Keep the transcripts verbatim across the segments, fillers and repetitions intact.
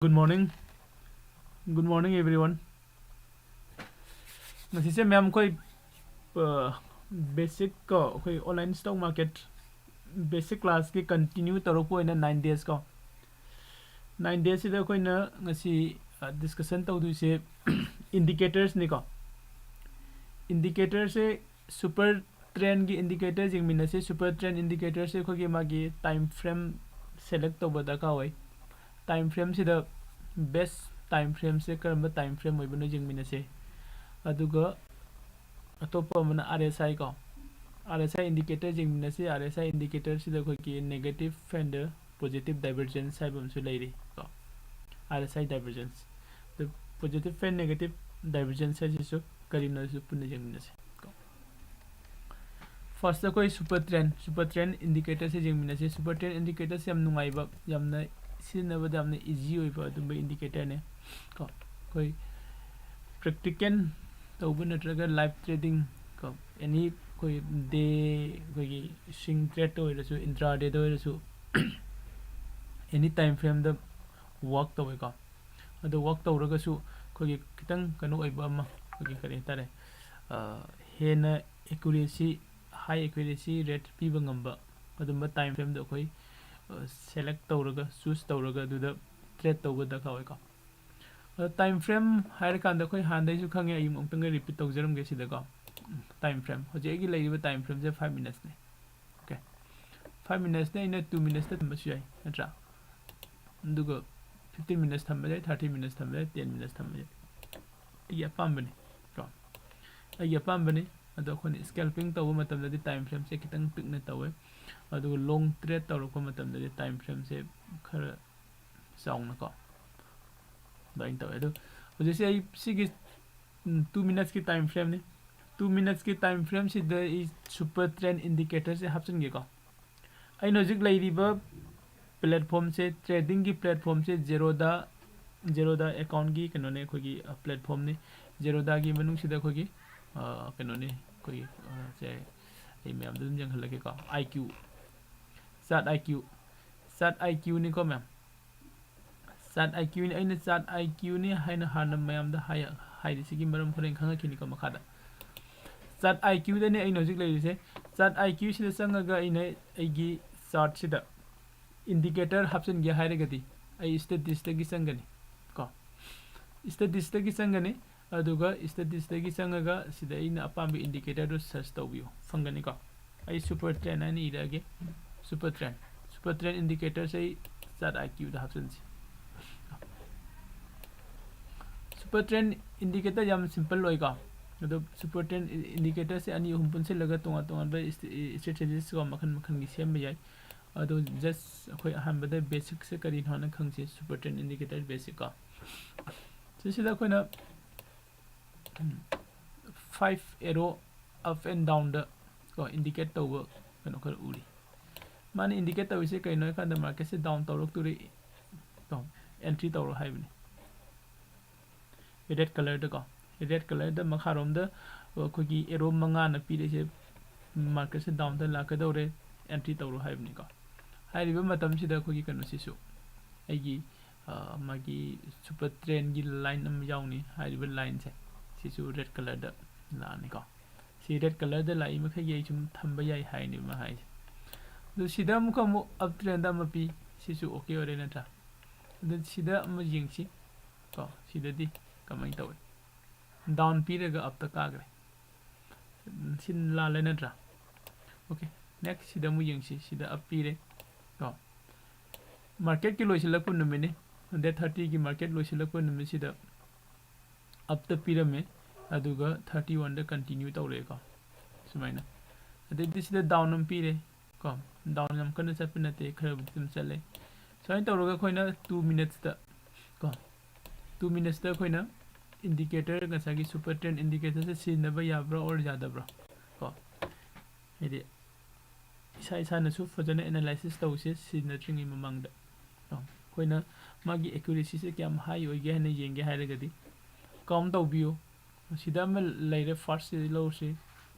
Good morning. Good morning, everyone. ꯉꯁꯤꯁꯦ ꯃꯌꯥꯝ ꯑꯩꯈꯣꯏ, ꯑ, basic ꯀꯣ, ꯑꯩꯈꯣꯏ online stock market basic class ꯀꯤ continue ꯇꯧꯔꯛꯄ ꯑꯣꯏꯅ nine days ꯀꯣ, nine days ꯁꯤꯗ ꯑꯩꯈꯣꯏꯅ ꯉꯁꯤ, ꯑ, discussion ꯇꯧꯗꯣꯏꯁꯦ indicators ꯅꯤꯀꯣ꯫ Indicator ꯁꯦ super trend ꯒꯤ indicator ꯌꯦꯡꯃꯤꯟꯅꯁꯤ꯫ Super trend indicator ꯁꯦ ꯑꯩꯈꯣꯏꯒꯤ ꯃꯥꯒꯤ time frame select ꯇꯧꯕ ꯗꯔꯀꯥꯔ ꯑꯣꯏ꯫ Time frame ꯁꯤꯗ best time frame ꯁꯦ ꯀꯔꯝꯕ time frame ꯑꯣꯏꯕꯅꯣ ꯌꯦꯡꯃꯤꯟꯅꯁꯤ꯫ ꯑꯗꯨꯒ ꯑꯇꯣꯞꯄ ꯑꯃꯅ R S I ꯀꯣ, R S I indicator ꯌꯦꯡꯃꯤꯟꯅꯁꯤ꯫ R S I indicator ꯁꯤꯗ ꯑꯩꯈꯣꯏꯒꯤ negative and positive divergence ꯍꯥꯏꯕ ꯑꯃꯁꯨ ꯂꯩꯔꯤ ꯀꯣ, R S I divergence꯫ ꯑꯗꯨ positive and negative divergence ꯍꯥꯏꯁꯤꯁꯨ ꯀꯔꯤꯅꯣꯁꯨ ꯄꯨꯟꯅ ꯌꯦꯡꯃꯤꯟꯅꯁꯤ ꯀꯣ꯫ First ꯑꯩꯈꯣꯏ super trend, super trend indicator ꯁꯦ ꯌꯦꯡꯃꯤꯟꯅꯁꯤ꯫ Super trend indicator ꯁꯦ ꯌꯥꯝ ꯅꯨꯡꯉꯥꯏꯕ, ꯌꯥꯝꯅ ꯁꯤꯖꯤꯟꯅꯕꯗ ꯌꯥꯝꯅ easy ꯑꯣꯏꯕ ꯑꯗꯨꯝꯕ indicator ꯅꯦ ꯀꯣ꯫ ꯑꯩꯈꯣꯏ practical ꯇꯧꯕ ꯅꯠꯇ꯭ꯔꯒ live trading ꯀꯣ, any ꯑꯩꯈꯣꯏ day, ꯑꯩꯈꯣꯏꯒꯤ swing trade ꯇ ꯑꯣꯏꯔꯁꯨ, intraday ꯗ ꯑꯣꯏꯔꯁꯨ, any time frame ꯗ work ꯇꯧꯋꯦꯀꯣ꯫ ꯑꯗꯣ work ꯇꯧꯔꯒꯁꯨ ꯑꯩꯈꯣꯏꯒꯤ ꯈꯤꯇꯪ ꯀꯩꯅꯣ ꯑꯣꯏꯕ ꯑꯃ, ꯑꯩꯈꯣꯏꯒꯤ ꯀꯔꯤ ꯍꯥꯏꯇꯥꯔꯦ, ꯑ, ꯍꯦꯟꯅ accuracy, high accuracy rate ꯄꯤꯕ ꯉꯝꯕ ꯑꯗꯨꯝꯕ time frame ꯗ ꯑꯩꯈꯣꯏ, ꯑ, select ꯇꯧꯔꯒ, choose ꯇꯧꯔꯒ ꯑꯗꯨꯗ trade ꯇꯧꯕ ꯗꯔꯀꯥꯔ ꯑꯣꯏꯀꯣ꯫ ꯑꯗꯣ time frame ꯍꯥꯏꯔꯀꯥꯟꯗ ꯑꯩꯈꯣꯏ ꯍꯥꯟꯅꯗꯩꯁꯨ ꯈꯪꯉꯦ, ꯑꯩ ꯑꯃꯨꯛꯇꯪꯒ repeat ꯇꯧꯖꯔꯝꯒꯦ ꯁꯤꯗꯀꯣ꯫ Time frame, ꯍꯧꯖꯤꯛ ꯑꯩꯒꯤ ꯂꯩꯔꯤꯕ time frame ꯁꯦ five minutes ꯅꯦ꯫ Okay, five minutes ꯅꯦ, ꯑꯩꯅ two minutes ꯇ ꯊꯝꯕꯁꯨ ꯌꯥꯏ, ꯅꯠꯇ꯭ꯔꯥ? ꯑꯗꯨꯒ fifteen minutes ꯊꯝꯕ ꯌꯥꯏ, thirty minutes ꯊꯝꯕ ꯌꯥꯏ, ten minutes ꯊꯝꯕ ꯌꯥꯏ, ꯑꯩꯒꯤ ꯑꯄꯥꯝꯕꯅꯤ ꯀꯣ꯫ ꯑꯩꯒꯤ ꯑꯄꯥꯝꯕꯅꯤ꯫ ꯑꯗꯣ ꯑꯩꯈꯣꯏꯅ scalping ꯇꯧꯕ ꯃꯇꯝꯗꯗꯤ time frame ꯁꯦ ꯈꯤꯇꯪ ꯄꯤꯛꯅ ꯇꯧꯋꯦ, ꯑꯗꯨꯒ long trade ꯇꯧꯔꯛꯄ ꯃꯇꯝꯗꯗꯤ time frame ꯁꯦ ꯈꯔ ꯆꯥꯎꯅꯀꯣ ꯑꯗꯨꯃꯥꯏꯅ ꯇꯧꯋꯦ꯫ ꯑꯗꯣ ꯍꯧꯖꯤꯛꯁꯦ ꯑꯩ ꯁꯤꯒꯤ, ꯎꯝ, two minutes ꯀꯤ time frame ꯅꯤ꯫ Two minutes ꯀꯤ time frame ꯁꯤꯗ ꯑꯩ super trend indicator ꯁꯦ ꯍꯥꯞꯆꯤꯟꯒꯦꯀꯣ꯫ ꯑꯩꯅ ꯍꯧꯖꯤꯛ ꯂꯩꯔꯤꯕ platform ꯁꯦ, trading ꯒꯤ platform ꯁꯦ Zerodha, Zerodha account ꯒꯤ ꯀꯩꯅꯣꯅꯦ, ꯑꯩꯈꯣꯏꯒꯤ, ꯑ, platform ꯅꯤ꯫ Zerodha ꯒꯤ ꯃꯅꯨꯡꯁꯤꯗ ꯑꯩꯈꯣꯏꯒꯤ, ꯑ, ꯀꯩꯅꯣꯅꯤ, ꯑꯩꯈꯣꯏꯒꯤ, ꯑ, ꯁꯦ ꯑꯩ ꯃꯌꯥꯝꯗ ꯑꯗꯨꯝ ꯌꯦꯡꯍꯜꯂꯒꯦꯀꯣ꯫ I Q, Chart I Q, Chart I Q ꯅꯤꯀꯣ ꯃꯌꯥꯝ꯫ ꯆꯥꯔꯠ ꯑꯥꯏ ꯀ꯭ꯌꯨꯅꯤ꯫ ꯑꯩꯅ ꯆꯥꯔꯠ ꯑꯥꯏ ꯀ꯭ꯌꯨꯅꯤ ꯍꯥꯏꯅ ꯍꯥꯟꯅ ꯃꯌꯥꯝꯗ ꯍꯥꯏ-, ꯍꯥꯏꯔꯤꯁꯤꯒꯤ ꯃꯔꯝ ꯍꯣꯔꯦꯟ ꯈꯪꯉꯛꯈꯤꯅꯤꯀꯣ ꯃꯈꯥꯗ꯫ ꯆꯥꯔꯠ ꯑꯥꯏ ꯀ꯭ꯌꯨꯗꯅꯤ ꯑꯩꯅ ꯍꯧꯖꯤꯛ ꯂꯩꯔꯤꯁꯦ꯫ ꯆꯥꯔꯠ ꯑꯥꯏ ꯀ꯭ꯌꯨꯁꯤꯗ ꯆꯪꯉꯒ ꯑꯩꯅ ꯑꯩꯒꯤ ꯆꯥꯔꯠꯁꯤꯗ ꯏꯟꯗꯤꯀꯦꯇꯔ ꯍꯥꯞꯆꯤꯟꯒꯦ ꯍꯥꯏꯔꯒꯗꯤ ꯑꯩ ꯁ꯭ꯇꯦꯇꯤꯁꯇꯒꯤ ꯆꯪꯒꯅꯤ ꯀꯣ꯫ ꯁ꯭ꯇꯦꯇꯤꯁꯇꯒꯤ ꯆꯪꯒꯅꯤ, ꯑꯗꯨꯒ ꯁ꯭ꯇꯦꯇꯤꯁꯇꯒꯤ ꯆꯪꯉꯒ ꯁꯤꯗ ꯑꯩꯅ ꯑꯄꯥꯝꯕ ꯏꯟꯗꯤꯀꯦꯇꯔꯗꯨ ꯁꯔꯆ ꯇꯧꯕꯤꯌꯨ, ꯐꯪꯒꯅꯤꯀꯣ꯫ ꯑꯩ ꯁꯨꯄꯔ ꯇ꯭ꯔꯦꯟ ꯍꯥꯏꯅ ꯏꯔꯛꯑꯒꯦ꯫ ꯁꯨꯄꯔ ꯇ꯭ꯔꯦꯟ, ꯁꯨꯄꯔ ꯇ꯭ꯔꯦꯟ ꯏꯟꯗꯤꯀꯦꯇꯔꯁꯦ ꯑꯩ ꯆꯥꯔꯠ ꯑꯥꯏ ꯀ꯭ꯌꯨꯗ ꯍꯥꯞꯆꯤꯟꯁꯤ꯫ ꯁꯨꯄꯔ ꯇ꯭ꯔꯦꯟ ꯏꯟꯗꯤꯀꯦꯇꯔ ꯌꯥꯝ ꯁꯤꯝꯄꯜ ꯑꯣꯏꯀꯣ꯫ ꯑꯗꯣ ꯁꯨꯄꯔ ꯇ꯭ꯔꯦꯟ ꯏꯟꯗꯤꯀꯦꯇꯔꯁꯦ ꯑꯅꯤ ꯑꯍꯨꯝ ꯄꯨꯟꯁꯤꯜꯂꯒ ꯇꯣꯉꯥꯟ ꯇꯣꯉꯥꯟꯕ ꯏꯁ-, ꯏ-, ꯏꯁꯇ꯭ꯔꯦꯇꯦꯖꯤꯁꯀꯣ ꯃꯈꯜ ꯃꯈꯜꯒꯤ ꯁꯦꯝꯕ ꯌꯥꯏ꯫ ꯑꯗꯣ ꯖꯁ ꯑꯩꯈꯣꯏ ꯑꯍꯥꯟꯕꯗ ꯕꯦꯁꯤꯛꯁꯦ ꯀꯔꯤꯅꯣ ꯍꯥꯏꯅ ꯈꯪꯁꯤ, ꯁꯨꯄꯔ ꯇ꯭ꯔꯦꯟ ꯏꯟꯗꯤꯀꯦꯇꯔ ꯕꯦꯁꯤꯛ ꯀꯣ꯫ ꯁꯤꯁꯤꯗ ꯑꯩꯈꯣꯏꯅ ꯐꯥꯏꯚ ꯑꯦꯔꯣ ꯑꯞ ꯑꯦꯟ ꯗꯥꯎꯟꯗ ꯀꯣ ꯏꯟꯗꯤꯀꯦꯠ ꯇꯧꯕ ꯀꯩꯅꯣ ꯈꯔ ꯎꯔꯤ꯫ ꯃꯥꯅ ꯏꯟꯗꯤꯀꯦꯠ ꯇꯧꯔꯤꯁꯦ ꯀꯩꯅꯣ ꯍꯥꯏꯀꯥꯟꯗ ꯃꯥꯔꯀꯦꯠꯁꯦ ꯗꯥꯎꯟ ꯇꯧꯔꯛꯇꯣꯔꯤ ꯀꯣ, ꯑꯦꯟꯇ꯭ꯔꯤ ꯇꯧꯔꯣ ꯍꯥꯏꯕꯅꯤ꯫ ꯔꯦꯗ ꯀꯂꯔꯗꯀꯣ, ꯔꯦꯗ ꯀꯂꯔꯗ ꯃꯈꯥꯔꯣꯝꯗ ꯑꯩꯈꯣꯏꯒꯤ ꯑꯦꯔꯣ ꯃꯉꯥꯅ ꯄꯤꯔꯤꯁꯦ ꯃꯥꯔꯀꯦꯠꯁꯦ ꯗꯥꯎꯟꯗ ꯂꯥꯛꯀꯗꯧꯔꯦ, ꯑꯦꯟꯇ꯭ꯔꯤ ꯇꯧꯔꯣ ꯍꯥꯏꯕꯅꯤꯀꯣ꯫ ꯍꯥꯏꯔꯤꯕ ꯃꯇꯝꯁꯤꯗ ꯑꯩꯈꯣꯏꯒꯤ ꯀꯩꯅꯣꯁꯤꯁꯨ ꯑꯩꯒꯤ, ꯑ, ꯃꯥꯒꯤ ꯁꯨꯄꯔ ꯇ꯭ꯔꯦꯟꯒꯤ ꯂꯥꯏꯟ ꯑꯃ ꯌꯥꯎꯅꯤ꯫ ꯍꯥꯏꯔꯤꯕ ꯂꯥꯏꯟꯁꯦ ꯁꯤꯁꯨ ꯔꯦꯗ ꯀꯂꯔꯗ ꯂꯥꯛꯑꯅꯤꯀꯣ꯫ ꯁꯤ ꯔꯦꯗ ꯀꯂꯔꯗ ꯂꯥꯛꯏ ꯃꯈꯩꯒꯤ ꯑꯩ ꯁꯨꯝ ꯊꯝꯕ ꯌꯥꯏ ꯍꯥꯏꯅꯦꯕ ꯃꯥ ꯍꯥꯏꯁꯦ꯫ ꯑꯗꯨ ꯁꯤꯗ ꯑꯃꯨꯛꯀ ꯑꯃꯨꯛ ꯑꯞ ꯇ꯭ꯔꯦꯟꯗ ꯑꯃ ꯄꯤ, ꯁꯤꯁꯨ ꯑꯣꯀꯦ ꯑꯣꯏꯔꯦ ꯅꯠꯇ꯭ꯔꯥ? ꯑꯗꯨ ꯁꯤꯗ ꯑꯃ ꯌꯦꯡꯁꯤ ꯀꯣ, ꯁꯤꯗꯗꯤ ꯀꯃꯥꯏꯅ ꯇꯧꯏ? ꯗꯥꯎꯟ ꯄꯤꯔꯒ ꯑꯞꯇ ꯀꯥꯈ꯭ꯔꯦ꯫ ꯁꯤ ꯂꯥꯜꯂꯦ ꯅꯠꯇ꯭ꯔꯥ? ꯑꯣꯀꯦ, ꯅꯦꯛꯁ ꯁꯤꯗ ꯑꯃꯨꯛ ꯌꯦꯡꯁꯤ꯫ ꯁꯤꯗ ꯑꯞ ꯄꯤꯔꯦ ꯀꯣ꯫ ꯃꯥꯔꯀꯦꯠꯀꯤ ꯂꯣꯏꯁꯤꯜꯂꯛꯄ ꯅꯨꯃꯤꯠꯅꯤ, ꯗꯦꯠ ꯊꯥꯔꯇꯤꯒꯤ ꯃꯥꯔꯀꯦꯠ ꯂꯣꯏꯁꯤꯜꯂꯛꯄ ꯅꯨꯃꯤꯠꯁꯤꯗ ꯑꯞꯇ ꯄꯤꯔꯝꯃꯦ, ꯑꯗꯨꯒ ꯊꯥꯔꯇꯤ ꯋꯥꯟꯗ ꯀꯟꯇꯤꯅ꯭ꯌꯨ ꯇꯧꯔꯛꯑꯦꯀꯣ ꯁꯨꯃꯥꯏꯅ꯫ ꯑꯗꯩꯗꯤ ꯁꯤꯗ ꯗꯥꯎꯟ ꯑꯃ ꯄꯤꯔꯦ ꯀꯣ, ꯗꯥꯎꯟ ꯌꯥꯝ ꯀꯟꯅ ꯆꯠꯄ ꯅꯠꯇꯦ, ꯈꯔꯕꯨꯗꯤ ꯑꯗꯨꯝ ꯆꯠꯂꯦ꯫ ꯁꯨꯃꯥꯏꯅ ꯇꯧꯔꯒ ꯑꯩꯈꯣꯏꯅ ꯇꯨ ꯃꯤꯅꯠꯁꯇ ꯀꯣ, ꯇꯨ ꯃꯤꯅꯠꯁꯇ ꯑꯩꯈꯣꯏꯅ ꯏꯟꯗꯤꯀꯦꯇꯔ, ꯉꯁꯥꯏꯒꯤ ꯁꯨꯄꯔ ꯇ꯭ꯔꯦꯟ ꯏꯟꯗꯤꯀꯦꯇꯔꯁꯦ ꯁꯤꯖꯤꯟꯅꯕ ꯌꯥꯕ꯭ꯔꯥ ꯑꯣꯔ ꯌꯥꯗꯕ꯭ꯔꯥ ꯀꯣ, ꯍꯥꯏꯗꯤ ꯏꯁꯥ ꯏꯁꯥꯅꯁꯨ ꯐꯖꯅ ꯑꯦꯅꯥꯂꯥꯏꯁꯤꯁ ꯇꯧꯁꯦ ꯁꯤꯖꯤꯟꯅꯗ꯭ꯔꯤꯉꯩ ꯃꯃꯥꯡꯗ꯫ ꯑꯩꯈꯣꯏꯅ ꯃꯥꯒꯤ ꯑꯦꯀ꯭ꯌꯨꯔꯦꯁꯤꯁꯦ ꯀꯌꯥꯝ ꯍꯥꯏ ꯑꯣꯏꯒꯦ ꯍꯥꯏꯅ ꯌꯦꯡꯒꯦ ꯍꯥꯏꯔꯒꯗꯤ ꯀꯥꯎꯟ ꯇꯧꯕꯤꯌꯨ꯫ ꯁꯤꯗ ꯑꯃ ꯂꯩꯔꯦ, ꯐꯥꯔꯁꯁꯤꯗꯩ ꯂꯧꯔꯁꯤ,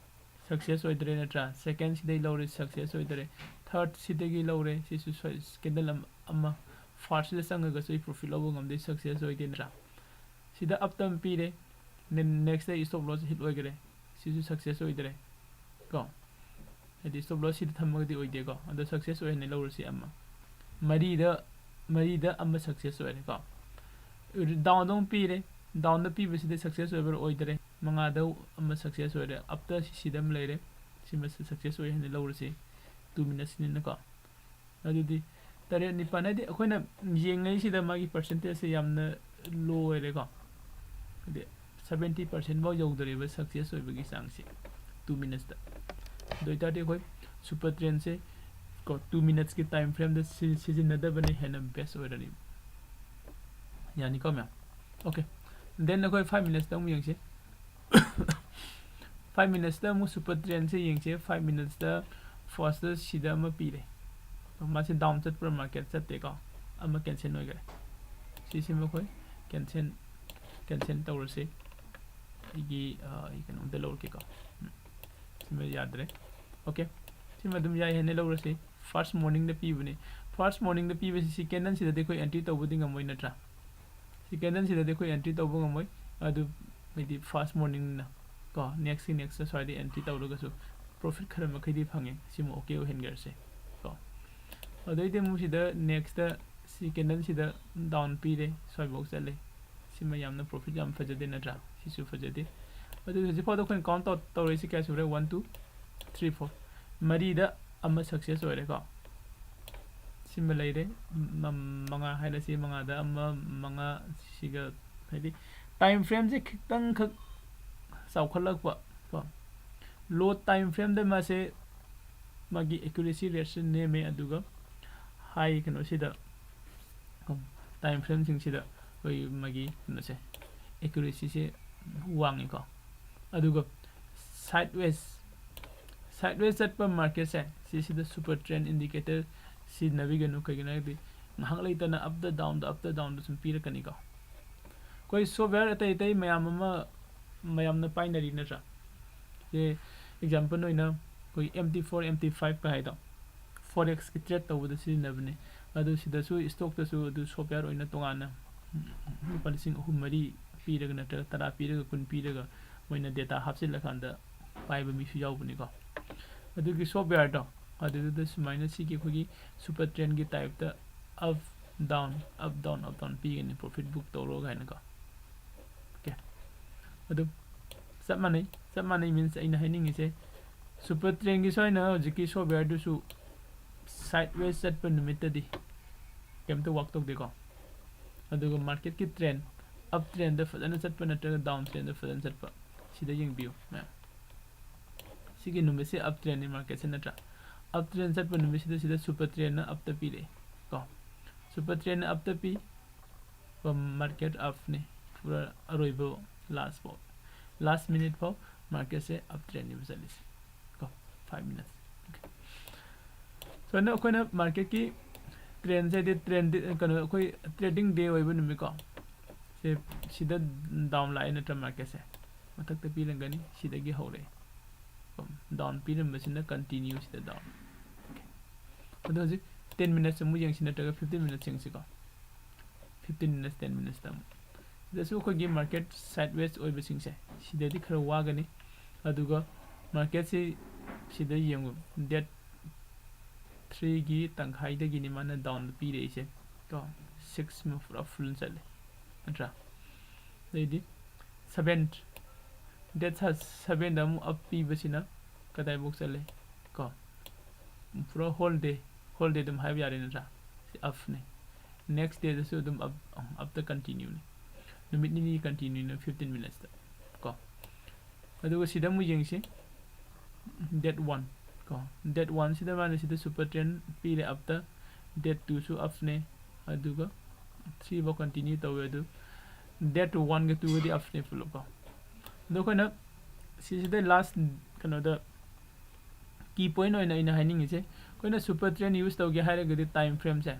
ꯁꯛꯁꯦꯁ ꯑꯣꯏꯗ꯭ꯔꯦ ꯅꯠꯇ꯭ꯔꯥ? ꯁꯦꯀꯦꯟꯁꯤꯗꯩ ꯂꯧꯔꯦ, ꯁꯛꯁꯦꯁ ꯑꯣꯏꯗ꯭ꯔꯦ꯫ ꯊꯥꯔꯠꯁꯤꯗꯒꯤ ꯂꯧꯔꯦ, ꯁꯤꯁꯨ ꯁꯣꯏ-, ꯀꯦꯟꯗꯜ ꯑꯃ, ꯑꯃ꯫ ꯐꯥꯔꯁꯁꯤꯗ ꯆꯪꯉꯒꯁꯨ ꯑꯩ ꯄ꯭ꯔꯣꯐꯤꯠ ꯂꯧꯕ ꯉꯝꯗꯦ, ꯁꯛꯁꯦꯁ ꯑꯣꯏꯗꯦ ꯅꯠꯇ꯭ꯔꯥ? ꯁꯤꯗ ꯑꯞꯇ ꯑꯃ ꯄꯤꯔꯦ, ꯅꯦꯛꯁꯇ ꯁ꯭ꯇꯣꯞ ꯂꯣꯁ ꯍꯤꯠ ꯑꯣꯏꯈꯔꯦ, ꯁꯤꯁꯨ ꯁꯛꯁꯦꯁ ꯑꯣꯏꯗ꯭ꯔꯦ ꯀꯣ꯫ ꯍꯥꯏꯗꯤ ꯁ꯭ꯇꯣꯞ ꯂꯣꯁ ꯁꯤꯗ ꯊꯝꯃꯒꯗꯤ ꯑꯣꯏꯗꯦꯀꯣ, ꯑꯗꯣ ꯁꯛꯁꯦꯁ ꯑꯣꯏꯍꯟꯅ ꯂꯧꯔꯁꯤ ꯑꯃ꯫ ꯃꯔꯤꯗ, ꯃꯔꯤꯗ ꯑꯃ ꯁꯛꯁꯦꯁ ꯑꯣꯏꯔꯦꯀꯣ꯫ ꯗꯥꯎꯟꯗ ꯑꯃꯨꯛ ꯄꯤꯔꯦ, ꯗꯥꯎꯟꯗ ꯄꯤꯕꯁꯤꯗ ꯁꯛꯁꯦꯁ ꯑꯣꯏꯕ꯭ꯔꯥ? ꯑꯣꯏꯗ꯭ꯔꯦ꯫ ꯃꯉꯥꯗ ꯑꯃ ꯁꯛꯁꯦꯁ ꯑꯣꯏꯔꯦ, ꯑꯞꯇ ꯁꯤꯗ ꯑꯃ ꯂꯩꯔꯦ, ꯁꯤꯃ ꯁꯛꯁꯦꯁ ꯑꯣꯏꯍꯟꯅ ꯂꯧꯔꯁꯤ, ꯇꯨ ꯃꯤꯅꯠꯁꯅꯤꯅꯀꯣ꯫ ꯑꯗꯨꯗꯤ ꯇꯔꯦꯠ ꯅꯤꯄꯥꯜ, ꯍꯥꯏꯗꯤ ꯑꯩꯈꯣꯏꯅ ꯌꯦꯡꯉꯩꯁꯤꯗ ꯃꯥꯒꯤ ꯄꯥꯔꯁꯦꯟꯇꯦꯖꯁꯦ ꯌꯥꯝꯅ ꯂꯣ ꯑꯣꯏꯔꯦꯀꯣ, ꯍꯥꯏꯗꯤ ꯁꯕꯦꯟꯇꯤ ꯄꯥꯔꯁꯦꯟ ꯐꯥꯎ ꯌꯧꯗꯔꯤꯕ ꯁꯛꯁꯦꯁ ꯑꯣꯏꯕꯒꯤ ꯆꯥꯡꯁꯦ ꯇꯨ ꯃꯤꯅꯠꯁꯇ꯫ ꯑꯗꯨ ꯑꯣꯏꯇꯥꯔꯗꯤ ꯑꯩꯈꯣꯏ ꯁꯨꯄꯔ ꯇ꯭ꯔꯦꯟꯁꯦ ꯀꯣ, ꯇꯨ ꯃꯤꯅꯠꯁꯀꯤ ꯇꯥꯏꯝ ꯐ꯭ꯔꯦꯝꯗ ꯁꯤ-, ꯁꯤꯖꯤꯟꯅꯗꯕꯅ ꯍꯦꯟꯅ ꯕꯦꯁ ꯑꯣꯏꯔꯅꯤ꯫ ꯌꯥꯅꯤꯀꯣ ꯃꯌꯥꯝ? ꯑꯣꯀꯦ, ꯗꯦꯟ ꯑꯩꯈꯣꯏ ꯐꯥꯏꯚ ꯃꯤꯅꯠꯁꯇ ꯑꯃꯨꯛ ꯌꯦꯡꯁꯤ꯫ ꯐꯥꯏꯚ ꯃꯤꯅꯠꯁꯇ ꯑꯃꯨꯛ ꯁꯨꯄꯔ ꯇ꯭ꯔꯦꯟꯁꯦ ꯌꯦꯡꯁꯦ꯫ ꯐꯥꯏꯚ ꯃꯤꯅꯠꯁꯇ ꯐꯥꯔꯁꯇ ꯁꯤꯗ ꯑꯃ ꯄꯤꯔꯦ, ꯃꯥꯁꯦ ꯗꯥꯎꯟ ꯆꯠꯄ꯭ꯔꯥ ꯃꯥꯔꯀꯦꯠ ꯆꯠꯇꯦꯀꯣ, ꯑꯃ ꯀꯦꯟꯁꯦꯜ ꯑꯣꯏꯈ꯭ꯔꯦ꯫ ꯁꯤꯁꯤꯃ ꯑꯩꯈꯣꯏ ꯀꯦꯟꯁꯦꯜ, ꯀꯦꯟꯁꯦꯜ ꯇꯧꯔꯁꯤ꯫ ꯑꯩꯒꯤ, ꯑ, ꯑꯩ ꯀꯩꯅꯣꯝꯇ ꯂꯧꯔꯛꯀꯦꯀꯣ꯫ ꯎꯝ, ꯁꯤꯃ ꯌꯥꯗ꯭ꯔꯦ꯫ ꯑꯣꯀꯦ, ꯁꯤꯃ ꯑꯗꯨꯝ ꯌꯥꯏ ꯍꯥꯏꯅ ꯂꯧꯔꯁꯤ꯫ ꯐꯥꯔꯁ ꯃꯣꯔꯅꯤꯡꯗ ꯄꯤꯕꯅꯤ꯫ ꯐꯥꯔꯁ ꯃꯣꯔꯅꯤꯡꯗ ꯄꯤꯕꯁꯤ ꯁꯤ ꯀꯦꯟꯗꯜꯁꯤꯗꯗꯤ ꯑꯩꯈꯣꯏ ꯑꯦꯟꯇ꯭ꯔꯤ ꯇꯧꯕꯗꯤ ꯉꯝꯃꯣꯏ ꯅꯠꯇ꯭ꯔꯥ? ꯁꯤ ꯀꯦꯟꯗꯜꯁꯤꯗꯗꯤ ꯑꯩꯈꯣꯏ ꯑꯦꯟꯇ꯭ꯔꯤ ꯇꯧꯕ ꯉꯝꯃꯣꯏ꯫ ꯑꯗꯨ ꯍꯥꯏꯗꯤ ꯐꯥꯔꯁ ꯃꯣꯔꯅꯤꯡꯅ ꯀꯣ, ꯅꯦꯛꯁꯀꯤ ꯅꯦꯛꯁꯇ ꯁ꯭ꯋꯥꯏꯗ ꯑꯦꯟꯇ꯭ꯔꯤ ꯇꯧꯔꯒꯁꯨ ꯄ꯭ꯔꯣꯐꯤꯠ ꯈꯔ ꯃꯈꯩꯗꯤ ꯐꯪꯉꯦ꯫ ꯁꯤꯃ ꯑꯣꯀꯦ ꯑꯣꯏꯍꯟꯈ꯭ꯔꯁꯦ ꯀꯣ꯫ ꯑꯗꯩꯗꯤ ꯑꯃꯨꯛ ꯁꯤꯗ ꯅꯦꯛꯁꯇ ꯁꯤ ꯀꯦꯟꯗꯜꯁꯤꯗ ꯗꯥꯎꯟ ꯄꯤꯔꯦ, ꯁ꯭ꯋꯥꯏꯐꯥꯎ ꯆꯠꯂꯦ꯫ ꯁꯤꯃ ꯌꯥꯝꯅ ꯄ꯭ꯔꯣꯐꯤꯠ ꯌꯥꯝ ꯐꯖꯗꯦ ꯅꯠꯇ꯭ꯔꯥ? ꯁꯤꯁꯨ ꯐꯖꯗꯦ꯫ ꯑꯗꯨ ꯍꯧꯖꯤꯛꯐꯥꯎꯗ ꯑꯩꯈꯣꯏꯅ ꯀꯥꯎꯟ ꯇꯧ-, ꯇꯧꯔꯛꯏꯁꯤ ꯀꯌꯥ ꯁꯨꯔꯦ? One, two, three, four. ꯃꯔꯤꯗ ꯑꯃ ꯁꯛꯁꯦꯁ ꯑꯣꯏꯔꯦꯀꯣ꯫ ꯁꯤꯃ ꯂꯩꯔꯦ꯫ ꯃ-, ꯃꯉꯥ ꯍꯥꯏꯔꯁꯤ, ꯃꯉꯥꯗ ꯑꯃ, ꯃꯉꯥ ꯁꯤꯒ, ꯍꯥꯏꯗꯤ ꯇꯥꯏꯝ ꯐ꯭ꯔꯦꯝꯁꯦ ꯈꯤꯇꯪꯈꯛ ꯆꯥꯎꯈꯠꯂꯛꯄ ꯀꯣ꯫ ꯂꯣ ꯇꯥꯏꯝ ꯐ꯭ꯔꯦꯝꯗ ꯃꯥꯁꯦ, ꯃꯥꯒꯤ ꯑꯦꯀ꯭ꯌꯨꯔꯦꯁꯤ ꯔꯦꯠꯁꯦ ꯅꯦꯝꯃꯦ, ꯑꯗꯨꯒ ꯍꯥꯏ ꯀꯩꯅꯣꯁꯤꯗ, ꯇꯥꯏꯝ ꯐ꯭ꯔꯦꯝꯁꯤꯡꯁꯤꯗ ꯑꯩꯈꯣꯏ ꯃꯥꯒꯤ ꯀꯩꯅꯣꯁꯦ, ꯑꯦꯀ꯭ꯌꯨꯔꯦꯁꯤꯁꯦ ꯋꯥꯡꯉꯤꯀꯣ꯫ ꯑꯗꯨꯒ ꯁꯥꯏꯠꯋꯦꯁ, ꯁꯥꯏꯠꯋꯦꯁ ꯆꯠꯄ ꯃꯥꯔꯀꯦꯠꯁꯦ, ꯁꯤꯁꯤꯗ ꯁꯨꯄꯔ ꯇ꯭ꯔꯦꯟ ꯏꯟꯗꯤꯀꯦꯇꯔ ꯁꯤꯖꯤꯟꯅꯕꯤꯒꯅꯨ꯫ ꯀꯩꯒꯤꯅꯣ ꯍꯥꯏꯔꯗꯤ ꯉꯥꯏꯍꯥꯛ ꯂꯩꯇꯅ ꯑꯞꯇ ꯗꯥꯎꯟꯗ, ꯑꯞꯇ ꯗꯥꯎꯟꯗ ꯁꯨꯝ ꯄꯤꯔꯛꯀꯅꯤꯀꯣ꯫ ꯑꯩꯈꯣꯏ ꯁꯣꯞꯋꯦꯌꯔ ꯑꯇꯩ ꯑꯇꯩ ꯃꯌꯥꯝ ꯑꯃ ꯃꯌꯥꯝꯅ ꯄꯥꯏꯅꯔꯤ ꯅꯠꯇ꯭ꯔꯥ? ꯁꯦ, ꯑꯦꯛꯖꯥꯝꯄꯜ ꯑꯣꯏꯅ ꯑꯩꯈꯣꯏ M T four, M T five ꯀ ꯍꯥꯏꯗꯣ ꯐꯣꯔꯦꯛꯁꯀꯤ ꯇ꯭ꯔꯦꯠ ꯇꯧꯕꯗ ꯁꯤꯖꯤꯟꯅꯕꯅꯦ꯫ ꯑꯗꯨ ꯁꯤꯗꯁꯨ ꯏꯁꯇꯣꯛꯇꯁꯨ ꯑꯗꯨ ꯁꯣꯞꯋꯦꯌꯔ ꯑꯣꯏꯅ ꯇꯣꯉꯥꯟꯅ ꯂꯨꯄꯥ ꯂꯤꯁꯤꯡ ꯑꯍꯨꯝ ꯃꯔꯤ ꯄꯤꯔꯒ ꯅꯠꯇ꯭ꯔꯒ ꯇꯔꯥ ꯄꯤꯔꯒ ꯀꯨꯟ ꯄꯤꯔꯒ ꯃꯣꯏꯅ ꯗꯦꯇꯥ ꯍꯥꯞꯆꯤꯜꯂꯀꯥꯟꯗ ꯄꯥꯏꯕ ꯃꯤꯁꯨ ꯌꯥꯎꯕꯅꯤꯀꯣ꯫ ꯑꯗꯨꯒꯤ ꯁꯣꯞꯋꯦꯌꯔꯗꯣ ꯑꯗꯨꯗꯨꯗ ꯁꯨꯃꯥꯏꯅ ꯁꯤꯒꯤ ꯑꯩꯈꯣꯏꯒꯤ ꯁꯨꯄꯔ ꯇ꯭ꯔꯦꯟꯒꯤ ꯇꯥꯏꯞꯇ up down up down up down ꯄꯤꯒꯅꯤ, ꯄ꯭ꯔꯣꯐꯤꯠ ꯕꯨꯛ ꯇꯧꯔꯣ ꯀꯥꯏꯅꯀꯣ꯫ ꯑꯣꯀꯦ, ꯑꯗꯨꯝ ꯆꯞ ꯃꯥꯟꯅꯩ꯫ ꯆꯞ ꯃꯥꯟꯅꯩ ꯃꯤꯟꯁ ꯑꯩꯅ ꯍꯥꯏꯅꯤꯡꯉꯤꯁꯦ ꯁꯨꯄꯔ ꯇ꯭ꯔꯦꯟꯒꯤꯁꯨ ꯑꯩꯅ ꯍꯧꯖꯤꯛꯀꯤ ꯁꯣꯞꯋꯦꯌꯔꯗꯨꯁꯨ ꯁꯥꯏꯠ ꯋꯦꯁ ꯆꯠꯄ ꯅꯨꯃꯤꯠꯇꯗꯤ ꯀꯩꯝꯇ ꯋꯥꯛ ꯇꯧꯗꯦꯀꯣ꯫ ꯑꯗꯨꯒ ꯃꯥꯔꯀꯦꯠꯀꯤ ꯇ꯭ꯔꯦꯟ ꯑꯞ ꯇ꯭ꯔꯦꯟꯗ ꯐꯖꯅ ꯆꯠꯄ ꯅꯠꯇ꯭ꯔꯒ ꯗꯥꯎꯟ ꯇ꯭ꯔꯦꯟꯗ ꯐꯖꯅ ꯆꯠꯄ ꯁꯤꯗ ꯌꯦꯡꯕꯤꯌꯨ ꯃꯌꯥꯝ꯫ ꯁꯤꯒꯤ ꯅꯨꯃꯤꯠꯁꯦ ꯑꯞ ꯇ꯭ꯔꯦꯟꯅꯤ ꯃꯥꯔꯀꯦꯠꯁꯦ ꯅꯠꯇ꯭ꯔꯥ? ꯑꯞ ꯇ꯭ꯔꯦꯟ ꯆꯠꯄ ꯅꯨꯃꯤꯠꯁꯤꯗ ꯁꯤꯗ ꯁꯨꯄꯔ ꯇ꯭ꯔꯦꯟꯅ ꯑꯞꯇ ꯄꯤꯔꯛꯑꯦ ꯀꯣ꯫ ꯁꯨꯄꯔ ꯇ꯭ꯔꯦꯟꯅ ꯑꯞꯇ ꯄꯤ, ꯃꯥꯔꯀꯦꯠ ꯑꯞꯅꯤ, ꯄꯨꯔꯥ ꯑꯔꯣꯏꯕ ꯂꯥꯁ ꯐꯥꯎ, ꯂꯥꯁ ꯃꯤꯅꯤꯠ ꯐꯥꯎ ꯃꯥꯔꯀꯦꯠꯁꯦ ꯑꯞ ꯇ꯭ꯔꯦꯟꯅꯦꯕ ꯆꯠꯂꯤꯁꯦ ꯀꯣ꯫ Five minutes. ꯁꯨꯃꯥꯏꯅ ꯑꯩꯈꯣꯏꯅ ꯃꯥꯔꯀꯦꯠꯀꯤ ꯇ꯭ꯔꯦꯟꯁꯦ ꯍꯥꯏꯗꯤ ꯇ꯭ꯔꯦꯟ ꯀꯩꯅꯣ ꯑꯩꯈꯣꯏ ꯇ꯭ꯔꯦꯗꯤꯡ ꯗꯦ ꯑꯣꯏꯕ ꯅꯨꯃꯤꯠꯀꯣ, ꯁꯦ ꯁꯤꯗ ꯗꯥꯎꯟ ꯂꯥꯛꯑꯦ ꯅꯠꯇ꯭ꯔꯥ? ꯃꯥꯔꯀꯦꯠꯁꯦ ꯃꯊꯛꯇ ꯄꯤꯔꯝꯒꯅꯤ, ꯁꯤꯗꯒꯤ ꯍꯧꯔꯛꯑꯦ ꯗꯥꯎꯟ ꯄꯤꯔꯝꯕꯁꯤꯅ ꯀꯟꯇꯤꯅ꯭ꯌꯨ ꯁꯤꯗ ꯗꯥꯎꯟ꯫ ꯑꯗꯣ ꯍꯧꯖꯤꯛ ꯇꯦꯟ ꯃꯤꯅꯠꯁ ꯑꯃꯨꯛ ꯌꯦꯡꯁꯤ ꯅꯠꯇ꯭ꯔꯒ ꯐꯤꯐꯇꯤꯟ ꯃꯤꯅꯠꯁ ꯌꯦꯡꯁꯤꯀꯣ꯫ ꯐꯤꯐꯇꯤꯟ ꯃꯤꯅꯠꯁ, ꯇꯦꯟ ꯃꯤꯅꯠꯁꯇ ꯑꯃꯨꯛ ꯁꯤꯗꯁꯨ ꯑꯩꯈꯣꯏꯒꯤ ꯃꯥꯔꯀꯦꯠ ꯁꯥꯏꯠ ꯋꯦꯁ ꯑꯣꯏꯕꯁꯤꯡꯁꯦ ꯁꯤꯗꯗꯤ ꯈꯔ ꯋꯥꯒꯅꯤ꯫ ꯑꯗꯨꯒ ꯃꯥꯔꯀꯦꯠꯁꯤ ꯁꯤꯗ ꯌꯦꯡꯉꯨ, ꯗꯦꯠ ꯊ꯭ꯔꯤꯒꯤ ꯇꯪꯈꯥꯏꯗꯒꯤꯅꯤ ꯃꯥꯅ ꯗꯥꯎꯟ ꯄꯤꯔꯛꯏꯁꯦ ꯀꯣ꯫ ꯁꯤꯛꯁ ꯑꯃ ꯄꯨꯔꯥ ꯐꯨꯜ ꯆꯠꯂꯦ ꯅꯠꯇ꯭ꯔꯥ? ꯑꯗꯩꯗꯤ ꯁꯚꯦꯟ, ꯗꯦꯠ ꯁꯚꯦꯟꯗ ꯑꯃꯨꯛ ꯑꯞ ꯄꯤꯕꯁꯤꯅ ꯀꯗꯥꯏꯐꯥꯎ ꯆꯠꯂꯦ ꯀꯣ? ꯄꯨꯔꯥ ꯍꯣꯜ ꯗꯦ, ꯍꯣꯜ ꯗꯦ ꯑꯗꯨꯝ ꯍꯥꯏꯕ ꯌꯥꯔꯦ ꯅꯠꯇ꯭ꯔꯥ? ꯁꯤ ꯑꯞꯅꯦ꯫ ꯅꯦꯛꯁ ꯗꯦꯗꯁꯨ ꯑꯗꯨꯝ ꯑꯞ, ꯑꯞꯇ ꯀꯟꯇꯤꯅ꯭ꯌꯨꯅꯤ꯫ ꯅꯨꯃꯤꯠ ꯅꯤꯅꯤ ꯀꯟꯇꯤꯅ꯭ꯌꯨꯅ ꯐꯤꯐꯇꯤꯟ ꯃꯤꯅꯠꯁꯇ ꯀꯣ꯫ ꯑꯗꯨꯒ ꯁꯤꯗ ꯑꯃꯨꯛ ꯌꯦꯡꯁꯤ, ꯗꯦꯠ ꯋꯥꯟ ꯀꯣ꯫ ꯗꯦꯠ ꯋꯥꯟꯁꯤꯗ ꯃꯥꯅ ꯁꯤꯗ ꯁꯨꯄꯔ ꯇ꯭ꯔꯦꯟ ꯄꯤꯔꯦ ꯑꯞꯇ, ꯗꯦꯠ ꯇꯨꯁꯨ ꯑꯞꯅꯦ, ꯑꯗꯨꯒ ꯊ꯭ꯔꯤ ꯐꯥꯎ ꯀꯟꯇꯤꯅ꯭ꯌꯨ ꯇꯧꯋꯦ꯫ ꯑꯗꯨ ꯗꯦꯠ ꯋꯥꯟꯒ ꯇꯨꯒꯗꯤ ꯑꯞꯅꯦ ꯄꯨꯂꯞ ꯀꯣ꯫ ꯑꯗꯣ ꯑꯩꯈꯣꯏꯅ ꯁꯤꯁꯤꯗ ꯂꯥꯁ ꯀꯩꯅꯣꯗ ꯀꯤ ꯄꯣꯏꯟ ꯑꯣꯏꯅ ꯑꯩꯅ ꯍꯥꯏꯅꯤꯡꯉꯤꯁꯦ, ꯑꯩꯈꯣꯏꯅ ꯁꯨꯄꯔ ꯇ꯭ꯔꯦꯟ ꯌꯨꯁ ꯇꯧꯒꯦ ꯍꯥꯏꯔꯒꯗꯤ ꯇꯥꯏꯝ ꯐ꯭ꯔꯦꯝꯁꯦ